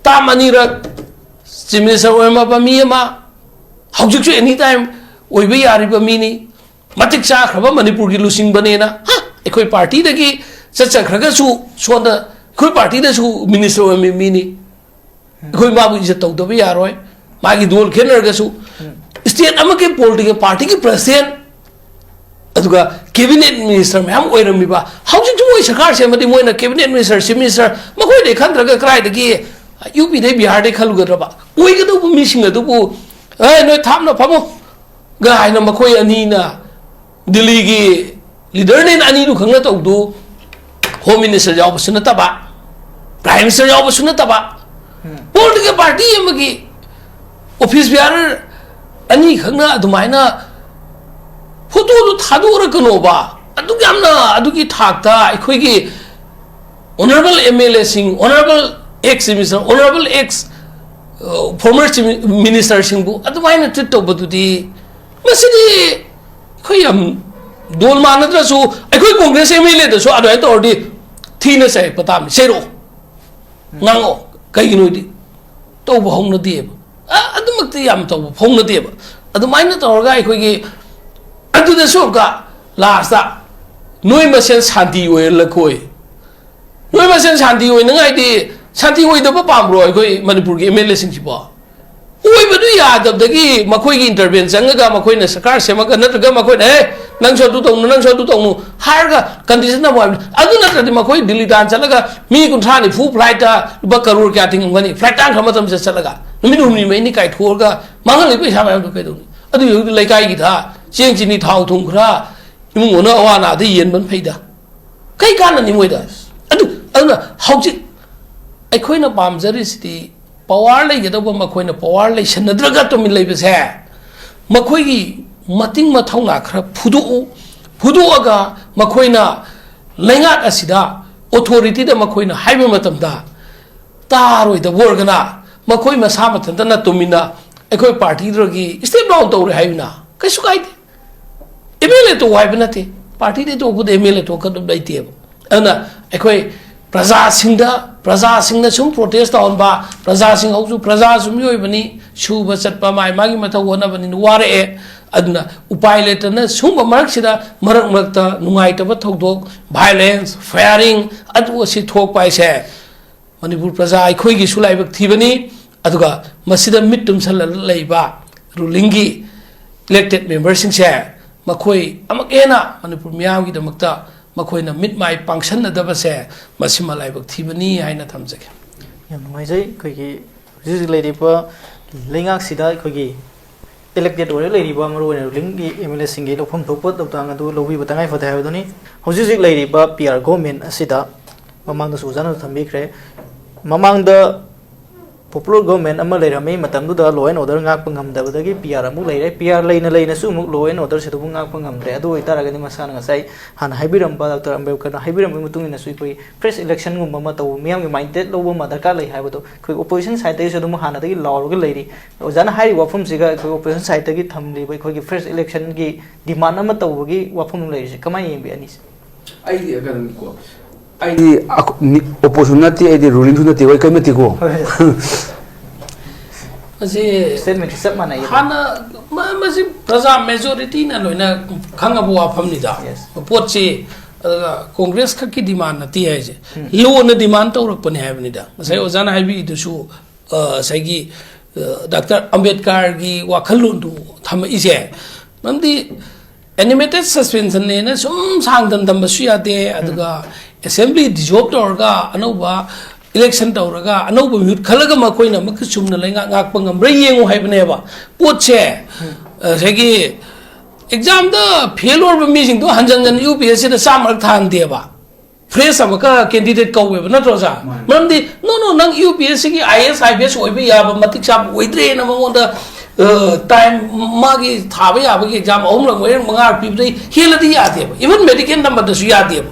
ꯇꯥꯝ ꯑꯅꯤꯔꯛ ꯆꯤꯐ ꯃꯤꯅꯤꯁꯇꯔ ꯑꯣꯏꯔꯝꯃꯕ ꯃꯤ ꯑꯃ, ꯍꯧꯖꯤꯛꯁꯨ ꯑꯦꯅꯤ ꯇꯥꯏꯝ ꯑꯣꯏꯕ ꯌꯥꯔꯤꯕ ꯃꯤꯅꯤ꯫ ꯃꯇꯤꯛ ꯆꯥꯈ꯭ꯔꯕ ꯃꯅꯤꯄꯨꯔꯒꯤ ꯂꯨꯆꯤꯡꯕꯅꯦꯅ, ꯍꯥ, ꯑꯩꯈꯣꯏ ꯄꯥꯔꯇꯤꯗꯒꯤ ꯆꯠꯆꯈ꯭ꯔꯒꯁꯨ ꯁꯣꯝꯗ ꯑꯩꯈꯣꯏ ꯄꯥꯔꯇꯤꯗꯁꯨ ꯃꯤꯅꯤꯁꯇꯔ ꯑꯣꯏꯔꯝꯃꯤ ꯃꯤꯅꯤ꯫ ꯑꯩꯈꯣꯏ ꯃꯥꯕꯨ ꯏꯖꯠ ꯇꯧꯗꯕ ꯌꯥꯔꯣꯏ꯫ ꯃꯥꯒꯤ ꯗꯣꯜ ꯈꯦꯠꯅꯔꯒꯁꯨ ꯁ꯭ꯇꯦꯠ ꯑꯃꯒꯤ ꯄꯣꯂꯤꯇꯤꯀꯦꯜ ꯄꯥꯔꯇꯤꯒꯤ ꯄ꯭ꯔꯁꯤꯗꯦꯟ, ꯑꯗꯨꯒ ꯀꯦꯕꯤꯅꯦꯠ ꯃꯤꯅꯤꯁꯇꯔ ꯃꯌꯥꯝ ꯑꯣꯏꯔꯝꯃꯤꯕ, ꯍꯧꯖꯤꯛꯁꯨ ꯃꯣꯏ ꯁꯔꯀꯥꯔ ꯁꯦꯝꯃꯗꯤ ꯃꯣꯏꯅ ꯀꯦꯕꯤꯅꯦꯠ ꯃꯤꯅꯤꯁꯇꯔ, ꯆꯤꯐ ꯃꯤꯅꯤꯁꯇꯔ ꯃꯈꯣꯏꯗꯩ ꯈꯟꯗ꯭ꯔꯒ ꯀꯗꯥꯏꯗꯒꯤ ꯌꯨ ꯄꯤꯗꯩ ꯕꯤꯍꯥꯔꯗꯩ ꯈꯜꯂꯨꯒꯗ꯭ꯔꯕ? ꯑꯣꯏꯒꯗꯧꯕ ꯃꯤꯁꯤꯡ ꯑꯗꯨꯕꯨ, "ꯑꯦ, ꯅꯣꯏ ꯊꯥꯞꯅ ꯐꯝꯃꯨ" ꯒ ꯍꯥꯏꯅ ꯃꯈꯣꯏ ꯑꯅꯤꯅ ꯗꯤꯜꯂꯤꯒꯤ ꯂꯤꯗꯔꯅꯦꯅ ꯑꯅꯤꯗꯨ ꯈꯪꯅ ꯇꯧꯗꯨ, ꯍꯣꯝ ꯃꯤꯅꯤꯁꯇꯔ ꯌꯥꯎꯕꯁꯨ ꯅꯠꯇꯕ, ꯄ꯭ꯔꯥꯏꯝ ꯃꯤꯅꯤꯁꯇꯔ ꯌꯥꯎꯕꯁꯨ ꯅꯠꯇꯕ, ꯄꯣꯂꯤꯇꯤꯀꯦꯜ ꯄꯥꯔꯇꯤ ꯑꯃꯒꯤ ꯑꯣꯐꯤꯁ ꯕꯤꯌꯥꯔꯔ ꯑꯅꯤꯈꯛꯅ ꯑꯗꯨꯃꯥꯏꯅ ꯐꯣꯇꯣꯗꯨ ꯊꯥꯗꯣꯛꯎꯔꯛꯀꯅꯣꯕ꯫ ꯑꯗꯨꯛ ꯌꯥꯝꯅ ꯑꯗꯨꯒꯤ ꯊꯥꯛꯇ ꯑꯩꯈꯣꯏꯒꯤ ꯑꯣꯅꯔꯦꯕꯜ ꯑꯦꯝ ꯑꯦꯜ ꯑꯦꯁꯤꯡ, honourable ex chief minister, honourable ex former chief ꯃꯤꯅꯤꯁꯇꯔꯁꯤꯡꯕꯨ ꯑꯗꯨꯃꯥꯏꯅ ꯇ꯭ꯔꯤꯠ ꯇꯧꯕꯗꯨꯗꯤ, ꯃꯁꯤꯗꯤ ꯑꯩꯈꯣꯏ ꯌꯥꯝ ꯗꯣꯜ ꯃꯥꯟꯅꯗ꯭ꯔꯁꯨ, ꯑꯩꯈꯣꯏ ꯀꯣꯡꯒ꯭ꯔꯦꯁ ꯑꯦꯝ ꯑꯦꯜ ꯑꯦꯗꯁꯨ ꯑꯗꯨꯃꯥꯏꯅ ꯇꯧꯔꯗꯤ ꯊꯤꯅ ꯆꯩꯔꯛꯄ ꯇꯥꯕꯅꯤ꯫ ꯆꯩꯔꯛꯑꯣ, ꯉꯥꯡꯉꯛꯑꯣ꯫ ꯀꯩꯒꯤꯅꯣꯗꯤ ꯇꯧꯕ ꯍꯧꯅꯗꯦꯕ꯫ ꯑ-, ꯑꯗꯨꯝ ꯃꯛꯇꯤ ꯌꯥꯝ ꯇꯧꯕ ꯐꯥꯎꯅꯗꯦꯕ꯫ ꯑꯗꯨꯃꯥꯏꯅ ꯇꯧꯔꯒ ꯑꯩꯈꯣꯏꯒꯤ ꯑꯗꯨꯗꯁꯨ ꯑꯃꯨꯛꯀ ꯂꯥꯁꯇ ꯅꯣꯏ ꯃꯁꯦꯟ ꯁꯥꯟꯇꯤ ꯑꯣꯏꯍꯜꯂꯛꯈꯣꯏ꯫ ꯅꯣꯏ ꯃꯁꯦꯟ ꯁꯥꯟꯇꯤ ꯑꯣꯏꯅꯉꯥꯏꯗꯤ ꯁꯥꯟꯇꯤ ꯑꯣꯏꯗꯕ ꯄꯥꯝꯕ꯭ꯔꯣ ꯑꯩꯈꯣꯏ ꯃꯅꯤꯄꯨꯔꯒꯤ ꯑꯦꯝ ꯑꯦꯜ ꯑꯦꯁꯤꯡꯁꯤꯕꯣ? ꯑꯣꯏꯕꯗꯨ ꯌꯥꯗꯕꯗꯒꯤ ꯃꯈꯣꯏꯒꯤ ꯏꯟꯇꯔꯚꯦꯟ ꯆꯪꯉꯒ ꯃꯈꯣꯏꯅ ꯁꯔꯀꯥꯔ ꯁꯦꯝꯃꯒ ꯅꯠꯇ꯭ꯔꯒ ꯃꯈꯣꯏꯅ "ꯑꯦ, ꯅꯪꯁꯨ ꯑꯗꯨ ꯇꯧꯅꯨ, ꯅꯪꯁꯨ ꯑꯗꯨ ꯇꯧꯅꯨ" ꯍꯥꯏꯔꯒ ꯀꯟꯗꯤꯁꯟ ꯑꯃ ꯍꯥꯏꯕꯅꯤ꯫ ꯑꯗꯨ ꯅꯠꯇ꯭ꯔꯗꯤ ꯃꯈꯣꯏ ꯗꯤꯜꯂꯤ ꯇꯥꯟ ꯆꯠꯂꯒ ꯃꯤ ꯀꯨꯟꯊ꯭ꯔꯥ ꯅꯤꯐꯨ ꯐ꯭ꯂꯥꯏꯠꯇ ꯂꯨꯄꯥ ꯀꯔꯣꯔ ꯀꯌꯥ ꯇꯤꯡꯉꯝꯒꯅꯤ? ꯐ꯭ꯂꯥꯏꯠ ꯇꯥꯡꯈ꯭ꯔ ꯃꯇꯝꯁꯤꯗ ꯆꯠꯂꯒ ꯅꯨꯃꯤꯠ ꯍꯨꯝꯅꯤ ꯃꯔꯤꯅꯤ ꯀꯥꯏꯊꯣꯛꯑꯒ ꯃꯥꯡꯍꯜꯂꯤ ꯄꯩꯁꯥ ꯃꯌꯥꯝꯗꯣ ꯀꯩꯗꯧꯅꯤ? ꯑꯗꯨ ꯌꯧꯗꯤ ꯂꯩꯀꯥꯏꯒꯤ ꯊꯥ ꯆꯦꯡ ꯆꯤꯅꯤ ꯊꯥꯎ ꯊꯨꯝ ꯈꯔ ꯏꯃꯨꯡ ꯃꯅꯨꯡ ꯑꯋꯥ ꯑꯅꯥꯗ ꯌꯦꯟꯕꯅ ꯐꯩꯗ꯫ ꯀꯩ ꯀꯥꯟꯅꯅꯤ ꯃꯣꯏꯗ? ꯑꯗꯨ ꯑꯗꯨꯅ ꯍꯧꯖꯤꯛ ꯑꯩꯈꯣꯏꯅ ꯄꯥꯝꯖꯔꯤꯁꯤꯗꯤ ꯄꯋꯥꯔ ꯂꯩꯒꯗꯧꯕ ꯃꯈꯣꯏꯅ ꯄꯋꯥꯔ ꯂꯩꯁꯟꯅꯗ꯭ꯔꯒ ꯇꯨꯃꯤꯟ ꯂꯩꯕꯁꯦ꯫ ꯃꯈꯣꯏꯒꯤ ꯃꯇꯤꯡ ꯃꯊꯧꯅꯥ ꯈꯔ ꯐꯨꯗꯣꯛꯎ꯫ ꯐꯨꯗꯣꯛꯑꯒ ꯃꯈꯣꯏꯅ ꯂꯩꯉꯥꯛ ꯑꯁꯤꯗ ꯑꯣꯊꯣꯔꯤꯇꯤꯗ ꯃꯈꯣꯏꯅ ꯍꯥꯏꯕ ꯃꯇꯝꯗ ꯇꯥꯔꯣꯏꯗꯕ ꯑꯣꯏꯔꯒꯅ ꯃꯈꯣꯏ ꯃꯁꯥ ꯃꯊꯟꯇꯅ ꯇꯨꯃꯤꯟꯅ ꯑꯩꯈꯣꯏ ꯄꯥꯔꯇꯤꯗꯨꯗꯒꯤ ꯁ꯭ꯇꯦꯞ ꯗꯥꯎꯟ ꯇꯧꯔꯦ ꯍꯥꯏꯕꯅ ꯀꯩꯁꯨ ꯀꯥꯏꯗꯦ꯫ ꯑꯦꯝ ꯑꯦꯜ ꯑꯦ ꯇꯣꯛꯎ ꯍꯥꯏꯕ ꯅꯠꯇꯦ, ꯄꯥꯔꯇꯤꯗꯩ ꯇꯣꯛꯄꯗ ꯑꯦꯝ ꯑꯦꯜ ꯑꯦ ꯇꯣꯛꯀꯗꯕ ꯂꯩꯇꯦꯕ꯫ ꯑꯗꯨꯅ ꯑꯩꯈꯣꯏ ꯄ꯭ꯔꯖꯥꯁꯤꯡꯗ, ꯄ꯭ꯔꯖꯥꯁꯤꯡꯅ ꯁꯨꯝ ꯄ꯭ꯔꯣꯇꯦꯁ ꯇꯧꯍꯟꯕ, ꯄ꯭ꯔꯖꯥꯁꯤꯡ ꯍꯧꯖꯤꯛ ꯄ꯭ꯔꯖꯥꯁꯨ ꯃꯤꯑꯣꯏꯕꯅꯤ, ꯁꯨꯕ ꯆꯠꯄ ꯃꯥꯏ ꯃꯥꯒꯤ ꯃꯊꯧ ꯍꯣꯠꯅꯕꯅꯤꯅ ꯋꯥꯔꯛꯑꯦ꯫ ꯑꯗꯨꯅ ꯎꯄꯥꯏ ꯂꯩꯇꯅ ꯁꯨꯝꯕ ꯃꯔꯛꯁꯤꯗ ꯃꯔꯛ ꯃꯔꯛꯇ ꯅꯨꯡꯉꯥꯏꯇꯕ ꯊꯧꯗꯣꯛ, ꯚꯥꯏꯑꯣꯂꯦꯟꯁ, ꯐꯥꯌꯔꯤꯡ, ꯑꯗꯨ ꯑꯁꯤ ꯊꯣꯛꯄ ꯍꯥꯏꯁꯦ ꯃꯅꯤꯄꯨꯔ ꯄ꯭ꯔꯖꯥ ꯑꯩꯈꯣꯏꯒꯤꯁꯨ ꯂꯥꯏꯕꯛ ꯊꯤꯕꯅꯤ꯫ ꯑꯗꯨꯒ ꯃꯁꯤꯗ ꯃꯤꯠ ꯇꯨꯝꯁꯜꯂ ꯂꯩꯕ ꯔꯨꯂꯤꯡꯒꯤ ꯏꯂꯦꯛꯇꯦꯠ ꯃꯦꯝꯕꯔꯁꯤꯡꯁꯦ ꯃꯈꯣꯏ ꯑꯃꯨꯛ ꯍꯦꯟꯅ ꯃꯅꯤꯄꯨꯔ ꯃꯤꯌꯥꯝꯒꯤꯗꯃꯛꯇ ꯃꯈꯣꯏꯅ ꯃꯤꯠ ꯃꯥꯏ ꯄꯥꯡꯁꯟꯅꯗꯕꯁꯦ ꯃꯁꯤꯃ ꯂꯥꯏꯕꯛ ꯊꯤꯕꯅꯤ ꯍꯥꯏꯅ ꯊꯝꯖꯒꯦ꯫ ꯌꯥꯝ ꯅꯨꯡꯉꯥꯏꯖꯩ꯫ ꯑꯩꯈꯣꯏꯒꯤ ꯍꯧꯖꯤꯛ ꯍꯧꯖꯤꯛ ꯂꯩꯔꯤꯕ ꯂꯩꯉꯥꯛꯁꯤꯗ ꯑꯩꯈꯣꯏꯒꯤ ꯏꯂꯦꯛꯇꯦꯠ ꯑꯣꯏꯔ ꯂꯩꯔꯤꯕ ꯃꯔꯨꯑꯣꯏꯅ ꯔꯨꯂꯤꯡꯒꯤ ꯑꯦꯝ ꯑꯦꯜ ꯑꯦꯁꯤꯡꯒꯤ ꯂꯧꯐꯝ ꯊꯣꯛꯄ ꯊꯧꯗꯥꯡ ꯑꯗꯨ ꯂꯧꯕꯤꯕ ꯇꯉꯥꯏ ꯐꯗꯦ ꯍꯥꯏꯕꯗꯨꯅꯤ꯫ ꯍꯧꯖꯤꯛ ꯍꯧꯖꯤꯛ ꯂꯩꯔꯤꯕ ꯄꯤ ꯑꯥꯔ ꯒꯣꯚꯔꯟꯃꯦꯟ ꯑꯁꯤꯗ ꯃꯃꯥꯡꯗꯁꯨ ꯑꯣꯖꯥꯅꯁꯨ ꯊꯝꯕꯤꯈ꯭ꯔꯦ꯫ ꯃꯃꯥꯡꯗ ꯄꯣꯄꯨꯂꯔ ꯒꯣꯚꯔꯟꯃꯦꯟ ꯑꯃ ꯂꯩꯔꯝꯃꯤ꯫ ꯃꯇꯝꯗꯨꯗ ꯂꯣ ꯑꯦꯟ ꯑꯣꯔꯗꯔ ꯉꯥꯛꯄ ꯉꯝꯗꯕꯗꯒꯤ ꯄꯤ ꯑꯥꯔ ꯑꯃꯨꯛ ꯂꯩꯔꯦ꯫ ꯄꯤ ꯑꯥꯔ ꯂꯩꯅ ꯂꯩꯅꯁꯨ ꯑꯃꯨꯛ ꯂꯣ ꯑꯦꯟ ꯑꯣꯔꯗꯔꯁꯤ ꯑꯗꯨꯕꯨ ꯉꯥꯛꯄ ꯉꯝꯗ꯭ꯔꯦ꯫ ꯑꯗꯨ ꯑꯣꯏꯇꯥꯔꯒꯗꯤ ꯃꯁꯥꯅ ꯉꯁꯥꯏ ꯍꯥꯟꯅ ꯍꯥꯏꯕꯤꯔꯝꯕ, ꯗꯥꯛꯇꯔ ꯑꯝꯕꯦꯗꯀꯔꯅ ꯍꯥꯏꯕꯤꯔꯝꯕꯒꯤ ꯃꯇꯨꯡ ꯏꯟꯅꯁꯨ ꯑꯩꯈꯣꯏ ꯐ꯭ꯔꯦꯁ ꯏꯂꯦꯛꯁꯟꯒꯨꯝꯕ ꯑꯃ ꯇꯧꯕ, ꯃꯤꯌꯥꯝꯒꯤ ꯃꯥꯏꯟꯗꯦꯠ ꯂꯧꯕ ꯑꯃ ꯗꯔꯀꯥꯔ ꯂꯩ ꯍꯥꯏꯕꯗꯣ ꯑꯩꯈꯣꯏ ꯑꯣꯄꯣꯖꯤꯁꯟ ꯁꯥꯏꯠꯇꯒꯤꯁꯨ ꯑꯗꯨꯝ ꯍꯥꯟꯅꯗꯒꯤ ꯂꯥꯎꯔꯒ ꯂꯩꯔꯤ꯫ ꯑꯣꯖꯥꯅ ꯍꯥꯏꯔꯤꯕ ꯋꯥꯐꯝꯁꯤꯒ ꯑꯩꯈꯣꯏ ꯑꯣꯄꯣꯖꯤꯁꯟ ꯁꯥꯏꯠꯇꯒꯤ ꯊꯝꯂꯤꯕ ꯑꯩꯈꯣꯏꯒꯤ ꯐ꯭ꯔꯦꯁ ꯏꯂꯦꯛꯁꯟꯒꯤ ꯗꯤꯃꯥꯟ ꯑꯃ ꯇꯧꯕꯒꯤ ꯋꯥꯐꯝ ꯑꯃ ꯂꯩꯔꯤꯁꯦ ꯀꯃꯥꯏꯅ ꯌꯦꯡꯕꯤ ꯑꯅꯤꯁꯦ? ꯑꯩꯗꯤ ꯀꯩꯅꯣꯅꯤꯀꯣ, ꯑꯩꯗꯤ ꯑꯣꯄꯣꯖꯤꯁꯟ ꯅꯠꯇꯦ, ꯑꯩꯗꯤ ꯔꯨꯂꯤꯡꯁꯨ ꯅꯠꯇꯦ, ꯑꯩ ꯀꯔꯤꯃꯠꯇꯦꯀꯣ꯫ ꯍꯣꯏ꯫ ꯃꯁꯤ ꯁ꯭ꯇꯦꯠꯃꯦꯟꯁꯤ ꯆꯞ ꯃꯥꯟꯅꯩꯌꯦ꯫ ꯍꯥꯟꯅ ꯃ- ꯃꯁꯤ ꯄ꯭ꯔꯖꯥ ꯃꯦꯖꯣꯔꯤꯇꯤꯅ ꯂꯣꯏꯅ ꯈꯪꯉꯕ ꯋꯥꯐꯝꯅꯤꯗ꯫ Yes. ꯄꯣꯠꯁꯤ ꯑꯗꯨꯒ ꯀꯣꯡꯒ꯭ꯔꯦꯁ ꯈꯛꯀꯤ ꯗꯤꯃꯥꯟ ꯅꯠꯇꯦ ꯍꯥꯏꯁꯦ, ꯂꯣꯅ ꯗꯤꯃꯥꯟ ꯇꯧꯔꯛꯄꯅꯦ ꯍꯥꯏꯕꯅꯤꯗ꯫ ꯉꯁꯥꯏ ꯑꯣꯖꯥꯅ ꯍꯥꯏꯕꯤꯔꯤꯗꯨꯁꯨ, ꯑ, ꯉꯁꯥꯏꯒꯤ, ꯑ, ꯗꯥꯛꯇꯔ ꯑꯝꯕꯦꯗꯀꯔꯒꯤ ꯋꯥꯈꯜꯂꯣꯟꯗꯨ ꯊꯝꯃꯛꯏꯁꯦ꯫ ꯃꯔꯝꯗꯤ ꯑꯦꯅꯤꯃꯦꯇꯦꯠ ꯁꯁꯄꯦꯟꯁꯟꯅꯦꯅ ꯁꯨꯝ ꯁꯥꯡꯗꯅ ꯊꯝꯕꯁꯨ ꯌꯥꯗꯦ꯫ ꯑꯗꯨꯒ ꯑꯦꯁꯦꯝꯕ꯭ꯂꯤ ꯗꯤꯖꯣꯜꯕ ꯇꯧꯔꯒ ꯑꯅꯧꯕ ꯏꯂꯦꯛꯁꯟ ꯇꯧꯔꯒ ꯑꯅꯧꯕ ꯃꯤꯍꯨꯠ ꯈꯜꯂꯒ ꯃꯈꯣꯏꯅ ꯑꯃꯨꯛꯀ ꯆꯨꯝꯅ ꯂꯩꯉꯥꯛ ꯉꯥꯛꯄ ꯉꯝꯕ꯭ꯔꯥ ꯌꯦꯡꯉꯨ ꯍꯥꯏꯕꯅꯦꯕ꯫ ꯄꯣꯠꯁꯦ ꯉꯁꯥꯏꯒꯤ ꯑꯦꯛꯖꯥꯝꯗ ꯐꯦꯜ ꯑꯣꯏꯔꯕ ꯃꯤꯁꯤꯡꯗꯣ ꯍꯟꯖꯟ ꯍꯟꯖꯟ ꯌꯨ ꯄꯤ ꯑꯦꯁ ꯁꯤꯗ ꯆꯥꯝꯃꯔꯛ ꯊꯥꯍꯟꯗꯦꯕ꯫ ꯐ꯭ꯔꯦꯁ ꯑꯃꯨꯛꯀ ꯀꯦꯟꯗꯤꯗꯦꯠ ꯀꯧꯋꯦꯕ, ꯅꯠꯇ꯭ꯔꯣ ꯑꯣꯖꯥ? ꯃꯥꯅꯤ꯫ ꯃꯔꯝꯗꯤ ꯅꯣ ꯅꯣ, ꯅꯪ ꯌꯨ ꯄꯤ ꯑꯦꯁ ꯁꯤꯒꯤ ꯑꯥꯏ ꯑꯦ ꯑꯦꯁ, ꯑꯥꯏ ꯄꯤ ꯑꯦꯁ ꯑꯣꯏꯕ ꯌꯥꯕ ꯃꯇꯤꯛ ꯆꯥꯕ ꯑꯣꯏꯗ꯭ꯔꯦꯅ ꯃꯉꯣꯟꯗ ꯇꯥꯏꯝ, ꯃꯥꯒꯤ ꯊꯥꯕ ꯌꯥꯕꯒꯤ ꯑꯦꯛꯖꯥꯝ ꯑꯍꯨꯝꯂꯛ ꯃꯔꯤꯔꯛ ꯃꯉꯥꯔꯛ ꯄꯤꯕꯗꯩ ꯍꯦꯜꯂꯗꯤ ꯌꯥꯗꯦꯕ꯫ ꯏꯚꯟ ꯃꯦꯗꯤꯀꯦꯜ ꯇꯝꯕꯗꯁꯨ ꯌꯥꯗꯦꯕ꯫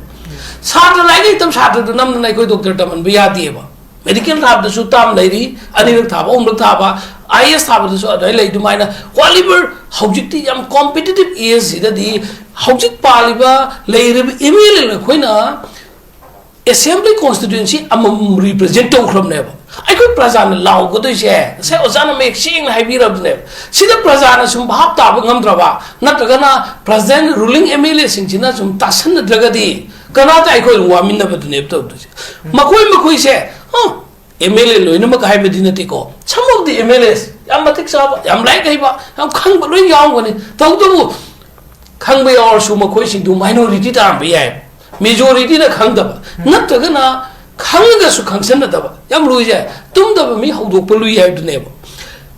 ꯁꯥꯇ꯭ꯔ ꯂꯥꯏꯔꯤꯛ ꯍꯩꯇꯕ ꯁꯥꯇ꯭ꯔꯗ ꯅꯝꯗꯅ ꯑꯩꯈꯣꯏ ꯗꯣꯛꯇꯔ ꯇꯝꯍꯟꯕ ꯌꯥꯗꯦꯕ꯫ ꯃꯦꯗꯤꯀꯦꯜ ꯊꯥꯕꯗꯁꯨ ꯇꯥꯝ ꯂꯩꯔꯤ, ꯑꯅꯤꯔꯛ ꯊꯥꯕ, ꯑꯍꯨꯝꯂꯛ ꯊꯥꯕ, ꯑꯥꯏ ꯑꯦ ꯑꯦꯁ ꯊꯥꯕꯗꯁꯨ ꯑꯗꯨꯃꯥꯏꯅ ꯂꯩ꯫ ꯑꯗꯨꯃꯥꯏꯅ ꯀ꯭ꯋꯥꯂꯤꯐꯥꯏ ꯍꯧꯖꯤꯛꯇꯤ ꯌꯥꯝ ꯀꯣꯝꯄꯤꯇꯤꯇꯤꯞ ꯑꯦꯖꯁꯤꯗꯗꯤ ꯍꯧꯖꯤꯛ ꯄꯥꯜꯂꯤꯕ ꯂꯩꯔꯤꯕ ꯑꯦꯝ ꯑꯦꯜ ꯑꯦ ꯑꯩꯈꯣꯏꯅ ꯑꯦꯁꯦꯝꯕ꯭ꯂꯤ ꯀꯣꯟꯁꯇꯤꯇ꯭ꯌꯨꯟꯁꯤ ꯑꯃꯃꯝ ꯔꯤꯄ꯭ꯔꯖꯦꯟ ꯇꯧꯈ꯭ꯔꯕꯅꯦꯕ꯫ ꯑꯩꯈꯣꯏ ꯄ꯭ꯔꯖꯥꯅ ꯂꯥꯎꯒꯗꯣꯏꯁꯦ ꯉꯁꯥꯏ ꯑꯣꯖꯥꯅ ꯃꯌꯦꯛ ꯁꯦꯡꯅ ꯍꯥꯏꯕꯤꯔꯕꯅꯦꯕ꯫ ꯁꯤꯗ ꯄ꯭ꯔꯖꯥꯅ ꯁꯨꯝ ꯚꯥꯞ ꯇꯥꯕ ꯉꯝꯗ꯭ꯔꯕ, ꯅꯠꯇ꯭ꯔꯒꯅ ꯄ꯭ꯔꯖꯦꯟ ꯔꯨꯂꯤꯡ ꯑꯦꯝ ꯑꯦꯜ ꯑꯦꯁꯤꯡꯁꯤꯅ ꯁꯨꯝ ꯇꯥꯁꯟꯅꯗ꯭ꯔꯒꯗꯤ ꯀꯅꯥꯗ ꯑꯩꯈꯣꯏ ꯋꯥꯃꯤꯟꯅꯕꯗꯨꯅꯦꯕ ꯇꯧꯗꯣꯏꯁꯦ꯫ ꯃꯈꯣꯏ ꯃꯈꯣꯏꯁꯦ ꯑꯦꯝ ꯑꯦꯜ ꯑꯦ ꯂꯣꯏꯅꯃꯛ ꯍꯥꯏꯕꯗꯤ ꯅꯠꯇꯦꯀꯣ, some of the M L As ꯌꯥꯝ ꯃꯇꯤꯛ ꯆꯥꯕ, ꯌꯥꯝ ꯂꯥꯏꯔꯤꯛ ꯍꯩꯕ, ꯌꯥꯝ ꯈꯪꯕ ꯂꯣꯏ ꯌꯥꯎꯔꯝꯒꯅꯤ꯫ ꯇꯧꯕꯇꯕꯨ ꯈꯪꯕ ꯌꯥꯎꯔꯁꯨ ꯃꯈꯣꯏꯁꯤꯡꯗꯨ ꯃꯥꯏꯅꯣꯔꯤꯇꯤ ꯇꯥꯔꯝꯕ ꯌꯥꯏ, ꯃꯦꯖꯣꯔꯤꯇꯤꯅ ꯈꯪꯗꯕ, ꯅꯠꯇ꯭ꯔꯒꯅ ꯈꯪꯉꯒꯁꯨ ꯈꯪꯁꯟꯅꯗꯕ꯫ ꯌꯥꯝ ꯂꯨꯏꯁꯦ, ꯇꯨꯝꯗꯕ ꯃꯤ ꯍꯧꯗꯣꯛꯄ ꯂꯨꯏ ꯍꯥꯏꯕꯗꯨꯅꯦꯕ꯫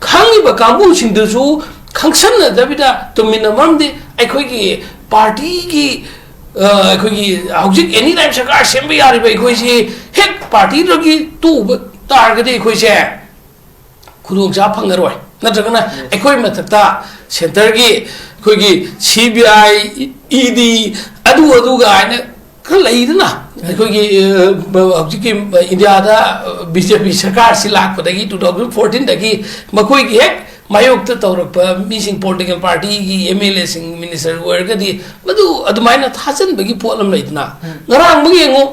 ꯈꯪꯉꯤꯕ ꯀꯥꯡꯕꯨꯁꯤꯡꯗꯨꯁꯨ ꯈꯪꯁꯟꯅꯗꯕꯤꯗ ꯇꯨꯃꯤꯟꯅ, ꯃꯔꯝꯗꯤ ꯑꯩꯈꯣꯏꯒꯤ ꯄꯥꯔꯇꯤꯒꯤ, ꯑ, ꯑꯩꯈꯣꯏꯒꯤ ꯍꯧꯖꯤꯛ ꯑꯦꯅꯤ ꯇꯥꯏꯝ ꯁꯔꯀꯥꯔ ꯁꯦꯝꯕ ꯌꯥꯔꯤꯕ ꯑꯩꯈꯣꯏꯁꯤ ꯍꯦꯛ ꯄꯥꯔꯇꯤꯗꯨꯒꯤ ꯇꯣꯛꯎꯕ ꯇꯥꯔꯒꯗꯤ ꯑꯩꯈꯣꯏꯁꯦ ꯈꯨꯗꯣꯡꯆꯥꯕ ꯐꯪꯉꯔꯣꯏ꯫ ꯅꯠꯇ꯭ꯔꯒꯅ ꯑꯩꯈꯣꯏ ꯃꯊꯛꯇ ꯁꯦꯟꯇꯔꯒꯤ ꯑꯩꯈꯣꯏꯒꯤ ꯁꯤ ꯕꯤ ꯑꯥꯏ, ꯏ ꯗꯤ, ꯑꯗꯨ ꯑꯗꯨꯒ ꯍꯥꯏꯅ ꯈꯔ ꯂꯩꯗꯅ, ꯑꯩꯈꯣꯏꯒꯤ, ꯑ, ꯍꯧꯖꯤꯛꯀꯤ ꯏꯟꯗꯤꯌꯥꯗ ꯕꯤ ꯖꯦ ꯄꯤ ꯁꯔꯀꯥꯔꯁꯤ ꯂꯥꯛꯄꯗꯒꯤ, ꯇꯨ ꯊꯥꯎꯖꯟ ꯐꯣꯔꯇꯤꯟꯗꯒꯤ ꯃꯈꯣꯏꯒꯤ ꯍꯦꯛ ꯃꯥꯌꯣꯛꯇ ꯇꯧꯔꯛꯄ ꯃꯤꯁꯤꯡ, ꯄꯣꯂꯤꯇꯤꯀꯦꯜ ꯄꯥꯔꯇꯤꯒꯤ ꯑꯦꯝ ꯑꯦꯜ ꯑꯦꯁꯤꯡ, ꯃꯤꯅꯤꯁꯇꯔ ꯑꯣꯏꯔꯒꯗꯤ ꯃꯗꯨ ꯑꯗꯨꯃꯥꯏꯅ ꯊꯥꯖꯟꯕꯒꯤ ꯄꯣꯠ ꯑꯃ ꯂꯩꯗꯅ꯫ ꯉꯔꯥꯡꯃꯛ ꯌꯦꯡꯉꯨ,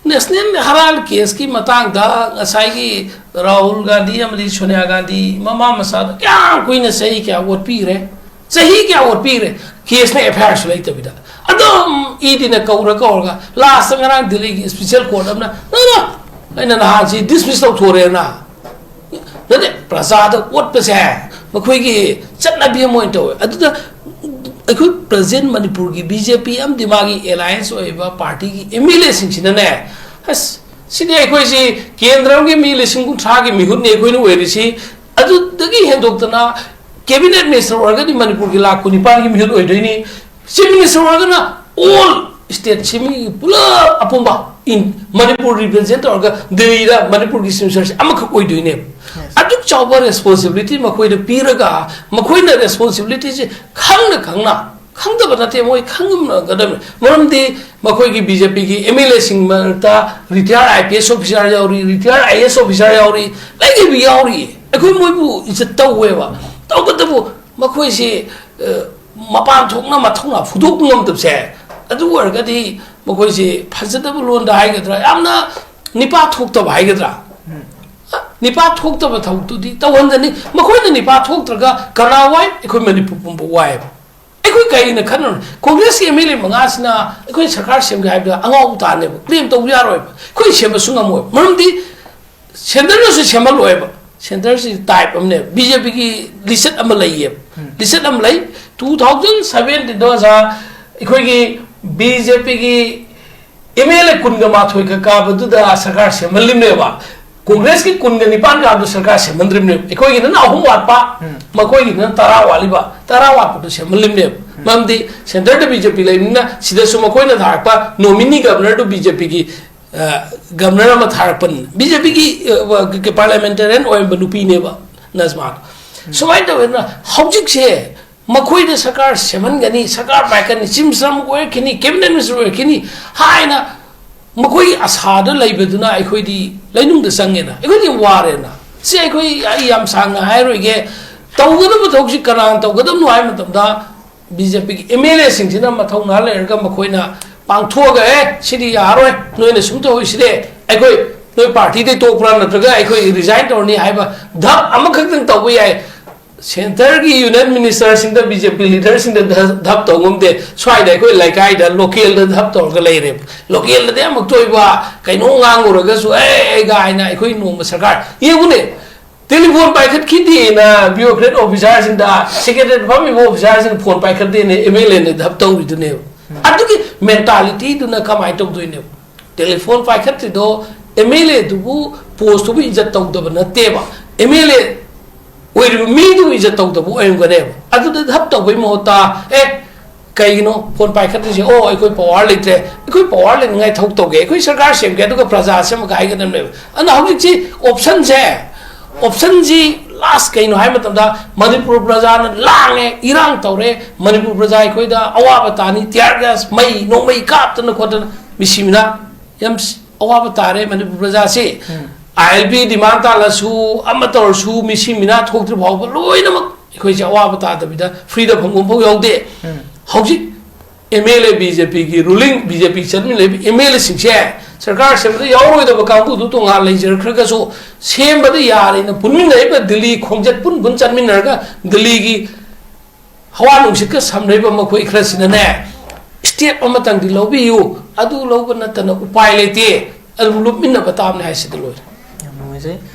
ꯅꯦꯁꯅꯦꯜ ꯍꯔꯥꯜ ꯀꯦꯁꯀꯤ ꯃꯇꯥꯡꯗ ꯉꯁꯥꯏꯒꯤ ꯔꯥꯍꯨꯜ ꯒꯥꯟꯙꯤ ꯑꯃꯗꯤ ꯁꯣꯅꯤꯌꯥ ꯒꯥꯟꯙꯤ ꯃꯃꯥ ꯃꯆꯥꯗ ꯀꯌꯥꯝ ꯀꯨꯏꯅ ꯆꯍꯤ ꯀꯌꯥ ꯑꯣꯠꯄꯤꯈ꯭ꯔꯦ? ꯆꯍꯤ ꯀꯌꯥ ꯑꯣꯠꯄꯤꯈ꯭ꯔꯦ? ꯀꯦꯁꯅ ꯑꯦꯐ ꯑꯥꯏ ꯑꯥꯔꯁꯨ ꯂꯩꯇꯕꯤꯗ ꯑꯗꯨꯝ ꯏꯗꯤꯅ ꯀꯧꯔ ꯀꯧꯔꯒ ꯂꯥꯁꯇ ꯉꯔꯥꯡ ꯗꯤꯜꯂꯤꯒꯤ ꯏꯁꯄꯤꯁꯦꯜ ꯀꯣꯔꯠ ꯑꯃꯅ "ꯅꯣ, ꯅꯣ, ꯑꯩꯅ ꯅꯍꯥꯟꯁꯤ ꯗꯤꯁꯃꯤꯁ ꯇꯧꯊꯣꯔꯦꯅ"꯫ ꯅꯠꯇꯦ, ꯄ꯭ꯔꯖꯥꯗ ꯑꯣꯠꯄꯁꯦ ꯃꯈꯣꯏꯒꯤ ꯆꯠꯅꯕꯤ ꯑꯃ ꯑꯣꯏꯅ ꯇꯧꯋꯦ꯫ ꯑꯗꯨꯗ ꯑꯩꯈꯣꯏ ꯄ꯭ꯔꯖꯦꯟ ꯃꯅꯤꯄꯨꯔꯒꯤ ꯕꯤ ꯖꯦ ꯄꯤ ꯑꯃꯗꯤ ꯃꯥꯒꯤ ꯑꯦꯂꯥꯏꯟꯁ ꯑꯣꯏꯔꯤꯕ ꯄꯥꯔꯇꯤꯒꯤ ꯑꯦꯝ ꯑꯦꯜ ꯑꯦꯁꯤꯡꯁꯤꯅꯅꯦ, "ꯑꯁ, ꯁꯤꯗꯤ ꯑꯩꯈꯣꯏꯁꯤ ꯀꯦꯟꯗ꯭ꯔ ꯑꯃꯒꯤ ꯃꯤ ꯂꯤꯁꯤꯡ ꯀꯨꯟꯊ꯭ꯔꯥꯒꯤ ꯃꯤꯍꯨꯠꯅꯤ ꯑꯩꯈꯣꯏꯅ ꯑꯣꯏꯔꯤꯁꯤ, ꯑꯗꯨꯗꯒꯤ ꯍꯦꯟꯗꯣꯛꯇꯅ ꯀꯦꯕꯤꯅꯦꯠ ꯃꯤꯅꯤꯁꯇꯔ ꯑꯣꯏꯔꯒꯗꯤ ꯃꯅꯤꯄꯨꯔꯒꯤ ꯂꯥꯈ ꯀꯨꯟꯅꯤꯄꯥꯟꯒꯤ ꯃꯤꯍꯨꯠ ꯑꯣꯏꯗꯣꯏꯅꯤ, ꯆꯤꯐ ꯃꯤꯅꯤꯁꯇꯔ ꯑꯣꯏꯔꯒꯅ ꯑꯣꯜ ꯁ꯭ꯇꯦꯠꯁꯤ ꯃꯤ ꯄꯨꯂꯞ ꯑꯄꯨꯝꯕ ꯏꯟ ꯃꯅꯤꯄꯨꯔ ꯔꯤꯄ꯭ꯔꯖꯦꯟ ꯇꯧꯔꯒ ꯗꯦꯜꯂꯤꯗ ꯃꯅꯤꯄꯨꯔꯒꯤ ꯆꯤꯐ ꯃꯤꯅꯤꯁꯇꯔꯁꯤ ꯑꯃꯈꯛ ꯑꯣꯏꯗꯣꯏꯅꯦꯕ꯫ ꯑꯗꯨꯛ ꯆꯥꯎꯕ ꯔꯦꯁꯄꯣꯟꯁꯤꯕꯤꯂꯤꯇꯤ ꯃꯈꯣꯏꯗ ꯄꯤꯔꯒ ꯃꯈꯣꯏꯅ ꯔꯦꯁꯄꯣꯟꯁꯤꯕꯤꯂꯤꯇꯤꯁꯤ ꯈꯪꯅ ꯈꯪꯅ, ꯈꯪꯗꯕ ꯅꯠꯇꯦ, ꯃꯣꯏ ꯈꯪꯉꯝꯒꯗꯕꯅꯤ꯫ ꯃꯔꯝꯗꯤ ꯃꯈꯣꯏꯒꯤ ꯕꯤ ꯖꯦ ꯄꯤꯒꯤ ꯑꯦꯝ ꯑꯦꯜ ꯑꯦꯁꯤꯡ ꯃꯔꯛꯇ retired I P S officer ꯌꯥꯎꯔꯤ, retired I A S officer ꯌꯥꯎꯔꯤ, ꯂꯩꯔꯤꯕ ꯌꯥꯎꯔꯤ꯫ ꯑꯩꯈꯣꯏ ꯃꯣꯏꯕꯨ ꯏꯖꯠ ꯇꯧꯋꯦꯕ꯫ ꯇꯧꯕꯇꯕꯨ ꯃꯈꯣꯏꯁꯤ, ꯑ, ꯃꯄꯥꯟ ꯊꯣꯛꯅ ꯃꯊꯧꯅꯥ ꯐꯨꯗꯣꯛꯄ ꯉꯝꯗꯕꯁꯦ, ꯑꯗꯨ ꯑꯣꯏꯔꯒꯗꯤ ꯃꯈꯣꯏꯁꯤ ꯐꯖꯗꯕ ꯂꯣꯟꯗ ꯍꯥꯏꯒꯗ꯭ꯔꯥ, ꯌꯥꯝꯅ ꯅꯤꯄꯥ ꯊꯣꯛꯇꯕ ꯍꯥꯏꯒꯗ꯭ꯔꯥ? ꯅꯤꯄꯥ ꯊꯣꯛꯇꯕ ꯊꯕꯛꯇꯨꯗꯤ ꯇꯧꯍꯟꯒꯅꯤ꯫ ꯃꯈꯣꯏꯅ ꯅꯤꯄꯥ ꯊꯣꯛꯇ꯭ꯔꯒ ꯀꯅꯥ ꯋꯥꯏ? ꯑꯩꯈꯣꯏ ꯃꯅꯤꯄꯨꯔ ꯄꯨꯝꯕ ꯋꯥꯏꯑꯦꯕ꯫ ꯑꯩꯈꯣꯏ ꯀꯔꯤꯅ ꯈꯟꯅꯔꯨꯅꯤ? ꯀꯣꯡꯒ꯭ꯔꯦꯁꯀꯤ ꯑꯦꯝ ꯑꯦꯜ ꯑꯦ ꯃꯉꯥꯁꯤꯅ ꯑꯩꯈꯣꯏ ꯁꯔꯀꯥꯔ ꯁꯦꯝꯒꯦ ꯍꯥꯏꯕꯗ ꯑꯉꯥꯎꯕ ꯇꯥꯅꯦꯕ, ꯀ꯭ꯂꯦꯝ ꯇꯧꯕ ꯌꯥꯔꯣꯏꯕ, ꯑꯩꯈꯣꯏ ꯁꯦꯝꯕꯁꯨ ꯉꯝꯃꯣꯏ꯫ ꯃꯔꯝꯗꯤ ꯁꯦꯟꯇꯔꯅꯁꯨ ꯁꯦꯝꯍꯜꯂꯣꯏꯕ꯫ ꯁꯦꯟꯇꯔꯁꯤ ꯇꯥꯏꯞ ꯑꯃꯅꯦ, ꯕꯤ ꯖꯦ ꯄꯤꯒꯤ ꯂꯤꯆꯠ ꯑꯃ ꯂꯩꯌꯦꯕ꯫ ꯂꯤꯆꯠ ꯑꯃ ꯂꯩ꯫ ꯇꯨ ꯊꯥꯎꯖꯟ ꯁꯚꯦꯟꯇꯤꯟꯗ ꯑꯣꯖꯥ, ꯑꯩꯈꯣꯏꯒꯤ ꯕꯤ ꯖꯦ ꯄꯤꯒꯤ ꯑꯦꯝ ꯑꯦꯜ ꯑꯦ ꯀꯨꯟꯒ ꯃꯥꯊꯣꯏ ꯈꯛ ꯀꯥꯕꯗꯨꯗ ꯁꯔꯀꯥꯔ ꯁꯦꯝꯍꯜꯂꯤꯕꯅꯦꯕ꯫ ꯀꯣꯡꯒ꯭ꯔꯦꯁꯀꯤ ꯀꯨꯟꯒ ꯅꯤꯄꯥꯟ ꯀꯥꯕꯗꯨ ꯁꯔꯀꯥꯔ ꯁꯦꯝꯍꯟꯗ꯭ꯔꯤꯕꯅꯦꯕ꯫ ꯑꯩꯈꯣꯏꯒꯤꯗꯅ ꯑꯍꯨꯝ ꯋꯥꯠꯄ, ꯃꯈꯣꯏꯒꯤꯗꯅ ꯇꯔꯥ ꯋꯥꯠꯂꯤꯕ, ꯇꯔꯥ ꯋꯥꯠꯄꯗꯨ ꯁꯦꯝꯍꯜꯂꯤꯕꯅꯦꯕ꯫ ꯃꯔꯝꯗꯤ ꯁꯦꯟꯇꯔꯗ ꯕꯤ ꯖꯦ ꯄꯤ ꯂꯩꯕꯅꯤꯅ ꯁꯤꯗꯁꯨ ꯃꯈꯣꯏꯅ ꯊꯥꯔꯛꯄ ꯅꯣꯃꯤꯅꯤ ꯒꯕꯔꯅꯔꯗꯨ ꯕꯤ ꯖꯦ ꯄꯤꯒꯤ ꯒꯕꯔꯅꯔ ꯑꯃ ꯊꯥꯔꯛꯄꯅꯤ, ꯕꯤ ꯖꯦ ꯄꯤꯒꯤ ꯄꯥꯔꯂꯥꯃꯦꯟꯇꯦꯔꯤꯌꯟ ꯑꯣꯏꯔꯝꯕ ꯅꯨꯄꯤꯅꯦꯕ ꯅꯖꯃꯥꯗꯣ꯫ ꯁꯨꯃꯥꯏꯅ ꯇꯧꯋꯦꯗꯅ ꯍꯧꯖꯤꯛꯁꯦ ꯃꯈꯣꯏꯗ ꯁꯔꯀꯥꯔ ꯁꯦꯝꯍꯟꯒꯅꯤ, ꯁꯔꯀꯥꯔ ꯄꯥꯏꯈꯠꯀꯅꯤ, ꯆꯤꯐ ꯃꯤꯅꯤꯁꯇꯔ ꯑꯃ ꯑꯣꯏꯔꯛꯈꯤꯅꯤ, ꯀꯦꯕꯤꯅꯦꯠ ꯃꯤꯅꯤꯁꯇꯔ ꯑꯣꯏꯔꯛꯈꯤꯅꯤ ꯍꯥꯏꯅ ꯃꯈꯣꯏꯒꯤ ꯑꯁꯥꯗ ꯂꯩꯕꯗꯨꯅ ꯑꯩꯈꯣꯏꯗꯤ ꯂꯩꯅꯨꯡꯗ ꯆꯪꯉꯦꯅ, ꯑꯩꯈꯣꯏꯗꯤ ꯌꯥꯝ ꯋꯥꯔꯦꯅ꯫ ꯁꯤ ꯑꯩꯈꯣꯏ, ꯑꯩ ꯌꯥꯝ ꯁꯥꯡꯅ ꯍꯥꯏꯔꯣꯏꯒꯦ꯫ ꯇꯧꯒꯗꯕ ꯊꯕꯛꯁꯤ ꯀꯅꯥꯅ ꯇꯧꯒꯗꯕꯅꯣ ꯍꯥꯏꯕ ꯃꯇꯝꯗ ꯕꯤ ꯖꯦ ꯄꯤꯒꯤ ꯑꯦꯝ ꯑꯦꯜ ꯑꯦꯁꯤꯡꯁꯤꯅ ꯃꯊꯧꯅꯥ ꯂꯩꯔꯒ ꯃꯈꯣꯏꯅ ꯄꯥꯡꯊꯣꯛꯑꯒ, "ꯑꯦ, ꯁꯤꯗꯤ ꯌꯥꯔꯣꯏ, ꯅꯣꯏꯅ ꯁꯨꯝ ꯇꯧꯔꯤꯁꯤꯗꯤ, ꯑꯩꯈꯣꯏ ꯅꯣꯏ ꯄꯥꯔꯇꯤꯗꯩ ꯇꯣꯛꯄ꯭ꯔꯥ ꯅꯠꯇ꯭ꯔꯒ ꯑꯩꯈꯣꯏ ꯔꯤꯖꯥꯏꯟ ꯇꯧꯔꯅꯤ" ꯍꯥꯏꯕ ꯙꯞ ꯑꯃꯈꯛꯇꯪ ꯇꯧꯕ ꯌꯥꯏ꯫ ꯁꯦꯟꯇꯔꯒꯤ ꯌꯨꯅꯤꯌꯟ ꯃꯤꯅꯤꯁꯇꯔꯁꯤꯡꯗ, ꯕꯤ ꯖꯦ ꯄꯤ ꯂꯤꯗꯔꯁꯤꯡꯗ ꯙ-, ꯙꯞ ꯇꯧ ꯉꯝꯗꯦ꯫ ꯁ꯭ꯋꯥꯏꯗ ꯑꯩꯈꯣꯏ ꯂꯩꯀꯥꯏꯗ, ꯂꯣꯀꯦꯜꯗ ꯙꯞ ꯇꯧꯔꯒ ꯂꯩꯔꯦꯕ꯫ ꯂꯣꯀꯦꯜꯗꯗꯤ ꯑꯃꯨꯛꯇ ꯑꯣꯏꯕ ꯀꯩꯅꯣ ꯉꯥꯡꯉꯨꯔꯒꯁꯨ "ꯑꯦ, ꯑꯦ" ꯀꯥꯏꯅ ꯑꯩꯈꯣꯏ ꯅꯣꯡꯃ ꯁꯔꯀꯥꯔ ꯌꯦꯡꯉꯨꯅꯦ꯫ Telephone ꯄꯥꯏꯈꯠꯈꯤꯗꯦꯅ ꯕ꯭ꯌꯨꯔꯣꯀ꯭ꯔꯦꯠ ꯑꯣꯐꯤꯁꯥꯔꯁꯤꯡꯗ, secretariat ꯐꯝꯃꯤꯕ ꯑꯣꯐꯤꯁꯥꯔꯁꯤꯡ phone ꯄꯥꯏꯈꯠꯇꯦꯅ M L ꯑꯦꯅ ꯙꯞ ꯇꯧꯔꯤꯗꯨꯅꯦꯕ꯫ ꯑꯗꯨꯒꯤ ꯃꯦꯟꯇꯥꯂꯤꯇꯤꯗꯨꯅ ꯀꯃꯥꯏꯅ ꯇꯧꯗꯣꯏꯅꯦꯕ? ꯇꯦꯂꯤꯐꯣꯟ ꯄꯥꯏꯈꯠꯇ꯭ꯔꯤꯗꯣ ꯑꯦꯝ ꯑꯦꯜ ꯑꯦꯗꯨꯕꯨ, ꯄꯣꯁꯇꯨꯕꯨ ꯏꯖꯠ ꯇꯧꯗꯕ ꯅꯠꯇꯦꯕ, ꯑꯦꯝ ꯑꯦꯜ ꯑꯦ ꯑꯣꯏꯔꯤꯕ ꯃꯤꯗꯨꯕꯨ ꯏꯖꯠ ꯇꯧꯗꯕ ꯑꯣꯏꯔꯝꯒꯅꯦꯕ꯫ ꯑꯗꯨꯗ ꯙꯞ ꯇꯧꯕꯩ ꯃꯍꯨꯠꯇ, "ꯑꯦ, ꯀꯩꯒꯤꯅꯣ ꯐꯣꯟ ꯄꯥꯏꯈꯠꯇ꯭ꯔꯤꯁꯦ? ꯑꯣ, ꯑꯩꯈꯣꯏ ꯄꯋꯥꯔ ꯂꯩꯇ꯭ꯔꯦ, ꯑꯩꯈꯣꯏ ꯄꯋꯥꯔ ꯂꯩꯅꯤꯡꯉꯥꯏ ꯊꯕꯛ ꯇꯧꯒꯦ, ꯑꯩꯈꯣꯏ ꯁꯔꯀꯥꯔ ꯁꯦꯝꯒꯦ, ꯑꯗꯨꯒ ꯄ꯭ꯔꯖꯥ ꯁꯦꯝꯃꯒ" ꯍꯥꯏꯒꯗꯕꯅꯦꯕ꯫ ꯑꯗꯨꯅ ꯍꯧꯖꯤꯛꯁꯤ ꯑꯣꯞꯁꯟꯁꯦ, ꯑꯣꯞꯁꯟꯁꯤ ꯂꯥꯁ ꯀꯩꯅꯣ ꯍꯥꯏꯕ ꯃꯇꯝꯗ, ꯃꯅꯤꯄꯨꯔ ꯄ꯭ꯔꯖꯥꯅ ꯂꯥꯡꯉꯦ, ꯏꯔꯥꯡ ꯇꯧꯔꯦ, ꯃꯅꯤꯄꯨꯔ ꯄ꯭ꯔꯖꯥ ꯑꯩꯈꯣꯏꯗ ꯑꯋꯥꯕ ꯇꯥꯅꯤ, ꯇꯤꯌꯥꯔ ꯒ꯭ꯌꯥꯁ, ꯃꯩ ꯅꯣꯡꯃꯩ ꯀꯥꯞꯇꯅ ꯈꯣꯠꯇꯅ, ꯃꯤꯁꯤ ꯃꯤꯅꯥ ꯌꯥꯝ ꯁ-, ꯑꯋꯥꯕ ꯇꯥꯔꯦ ꯃꯅꯤꯄꯨꯔ ꯄ꯭ꯔꯖꯥꯁꯤ꯫ ꯑꯥꯏ ꯑꯦꯜ ꯄꯤ ꯗꯤꯃꯥꯟ ꯇꯥꯜꯂꯁꯨ, ꯑꯃ ꯇꯧꯔꯁꯨ, ꯃꯤꯁꯤ ꯃꯤꯅꯥ ꯊꯣꯛꯇ꯭ꯔꯤ ꯐꯥꯎꯕ ꯂꯣꯏꯅꯃꯛ ꯑꯩꯈꯣꯏꯁꯦ ꯑꯋꯥꯕ ꯇꯥꯗꯕꯤꯗ ꯐ꯭ꯔꯤꯗ ꯐꯪꯐꯝ ꯐꯥꯎ ꯌꯥꯎꯗꯦ꯫ ꯍꯧꯖꯤꯛ M L A, B J ꯄꯤꯒꯤ ꯔꯨꯂꯤꯡ, ꯕꯤ ꯖꯦ ꯄꯤ ꯆꯠꯃꯤꯟꯅꯔꯤꯕ ꯑꯦꯝ ꯑꯦꯜ ꯑꯦꯁꯤꯡꯁꯦ, ꯁꯔꯀꯥꯔ ꯁꯦꯝꯕꯗ ꯌꯥꯎꯔꯣꯏꯗꯕ ꯀꯥꯡꯕꯨꯗꯨ ꯇꯣꯉꯥꯟ ꯂꯩꯖꯔꯛꯈ꯭ꯔꯒꯁꯨ, ꯁꯦꯝꯕꯗ ꯌꯥꯔꯦꯅ ꯄꯨꯟꯃꯤꯟꯅꯔꯤꯕ, ꯗꯤꯜꯂꯤ ꯈꯣꯡꯆꯠ ꯄꯨꯟ ꯄꯨꯟ ꯆꯠꯃꯤꯟꯅꯔꯒ ꯗꯤꯜꯂꯤꯒꯤ ꯍꯋꯥ ꯅꯨꯡꯁꯤꯠꯀ ꯁꯝꯅꯔꯤꯕ ꯃꯈꯣꯏ ꯈꯔꯁꯤꯅꯅꯦ, ꯁ꯭ꯇꯦꯞ ꯑꯃꯇꯪꯗꯤ ꯂꯧꯕꯤꯌꯨ, ꯑꯗꯨ ꯂꯧꯕ ꯅꯠꯇꯅ ꯎꯄꯥꯏ ꯂꯩꯇꯦ, ꯑꯗꯨꯝ ꯂꯨꯞꯃꯤꯟꯅꯕ ꯇꯥꯕꯅꯤ ꯍꯥꯏꯁꯤꯗ ꯂꯣꯏꯔꯦ꯫ ꯌꯥꯝ ꯅꯨꯡꯉꯥꯏꯖꯩ꯫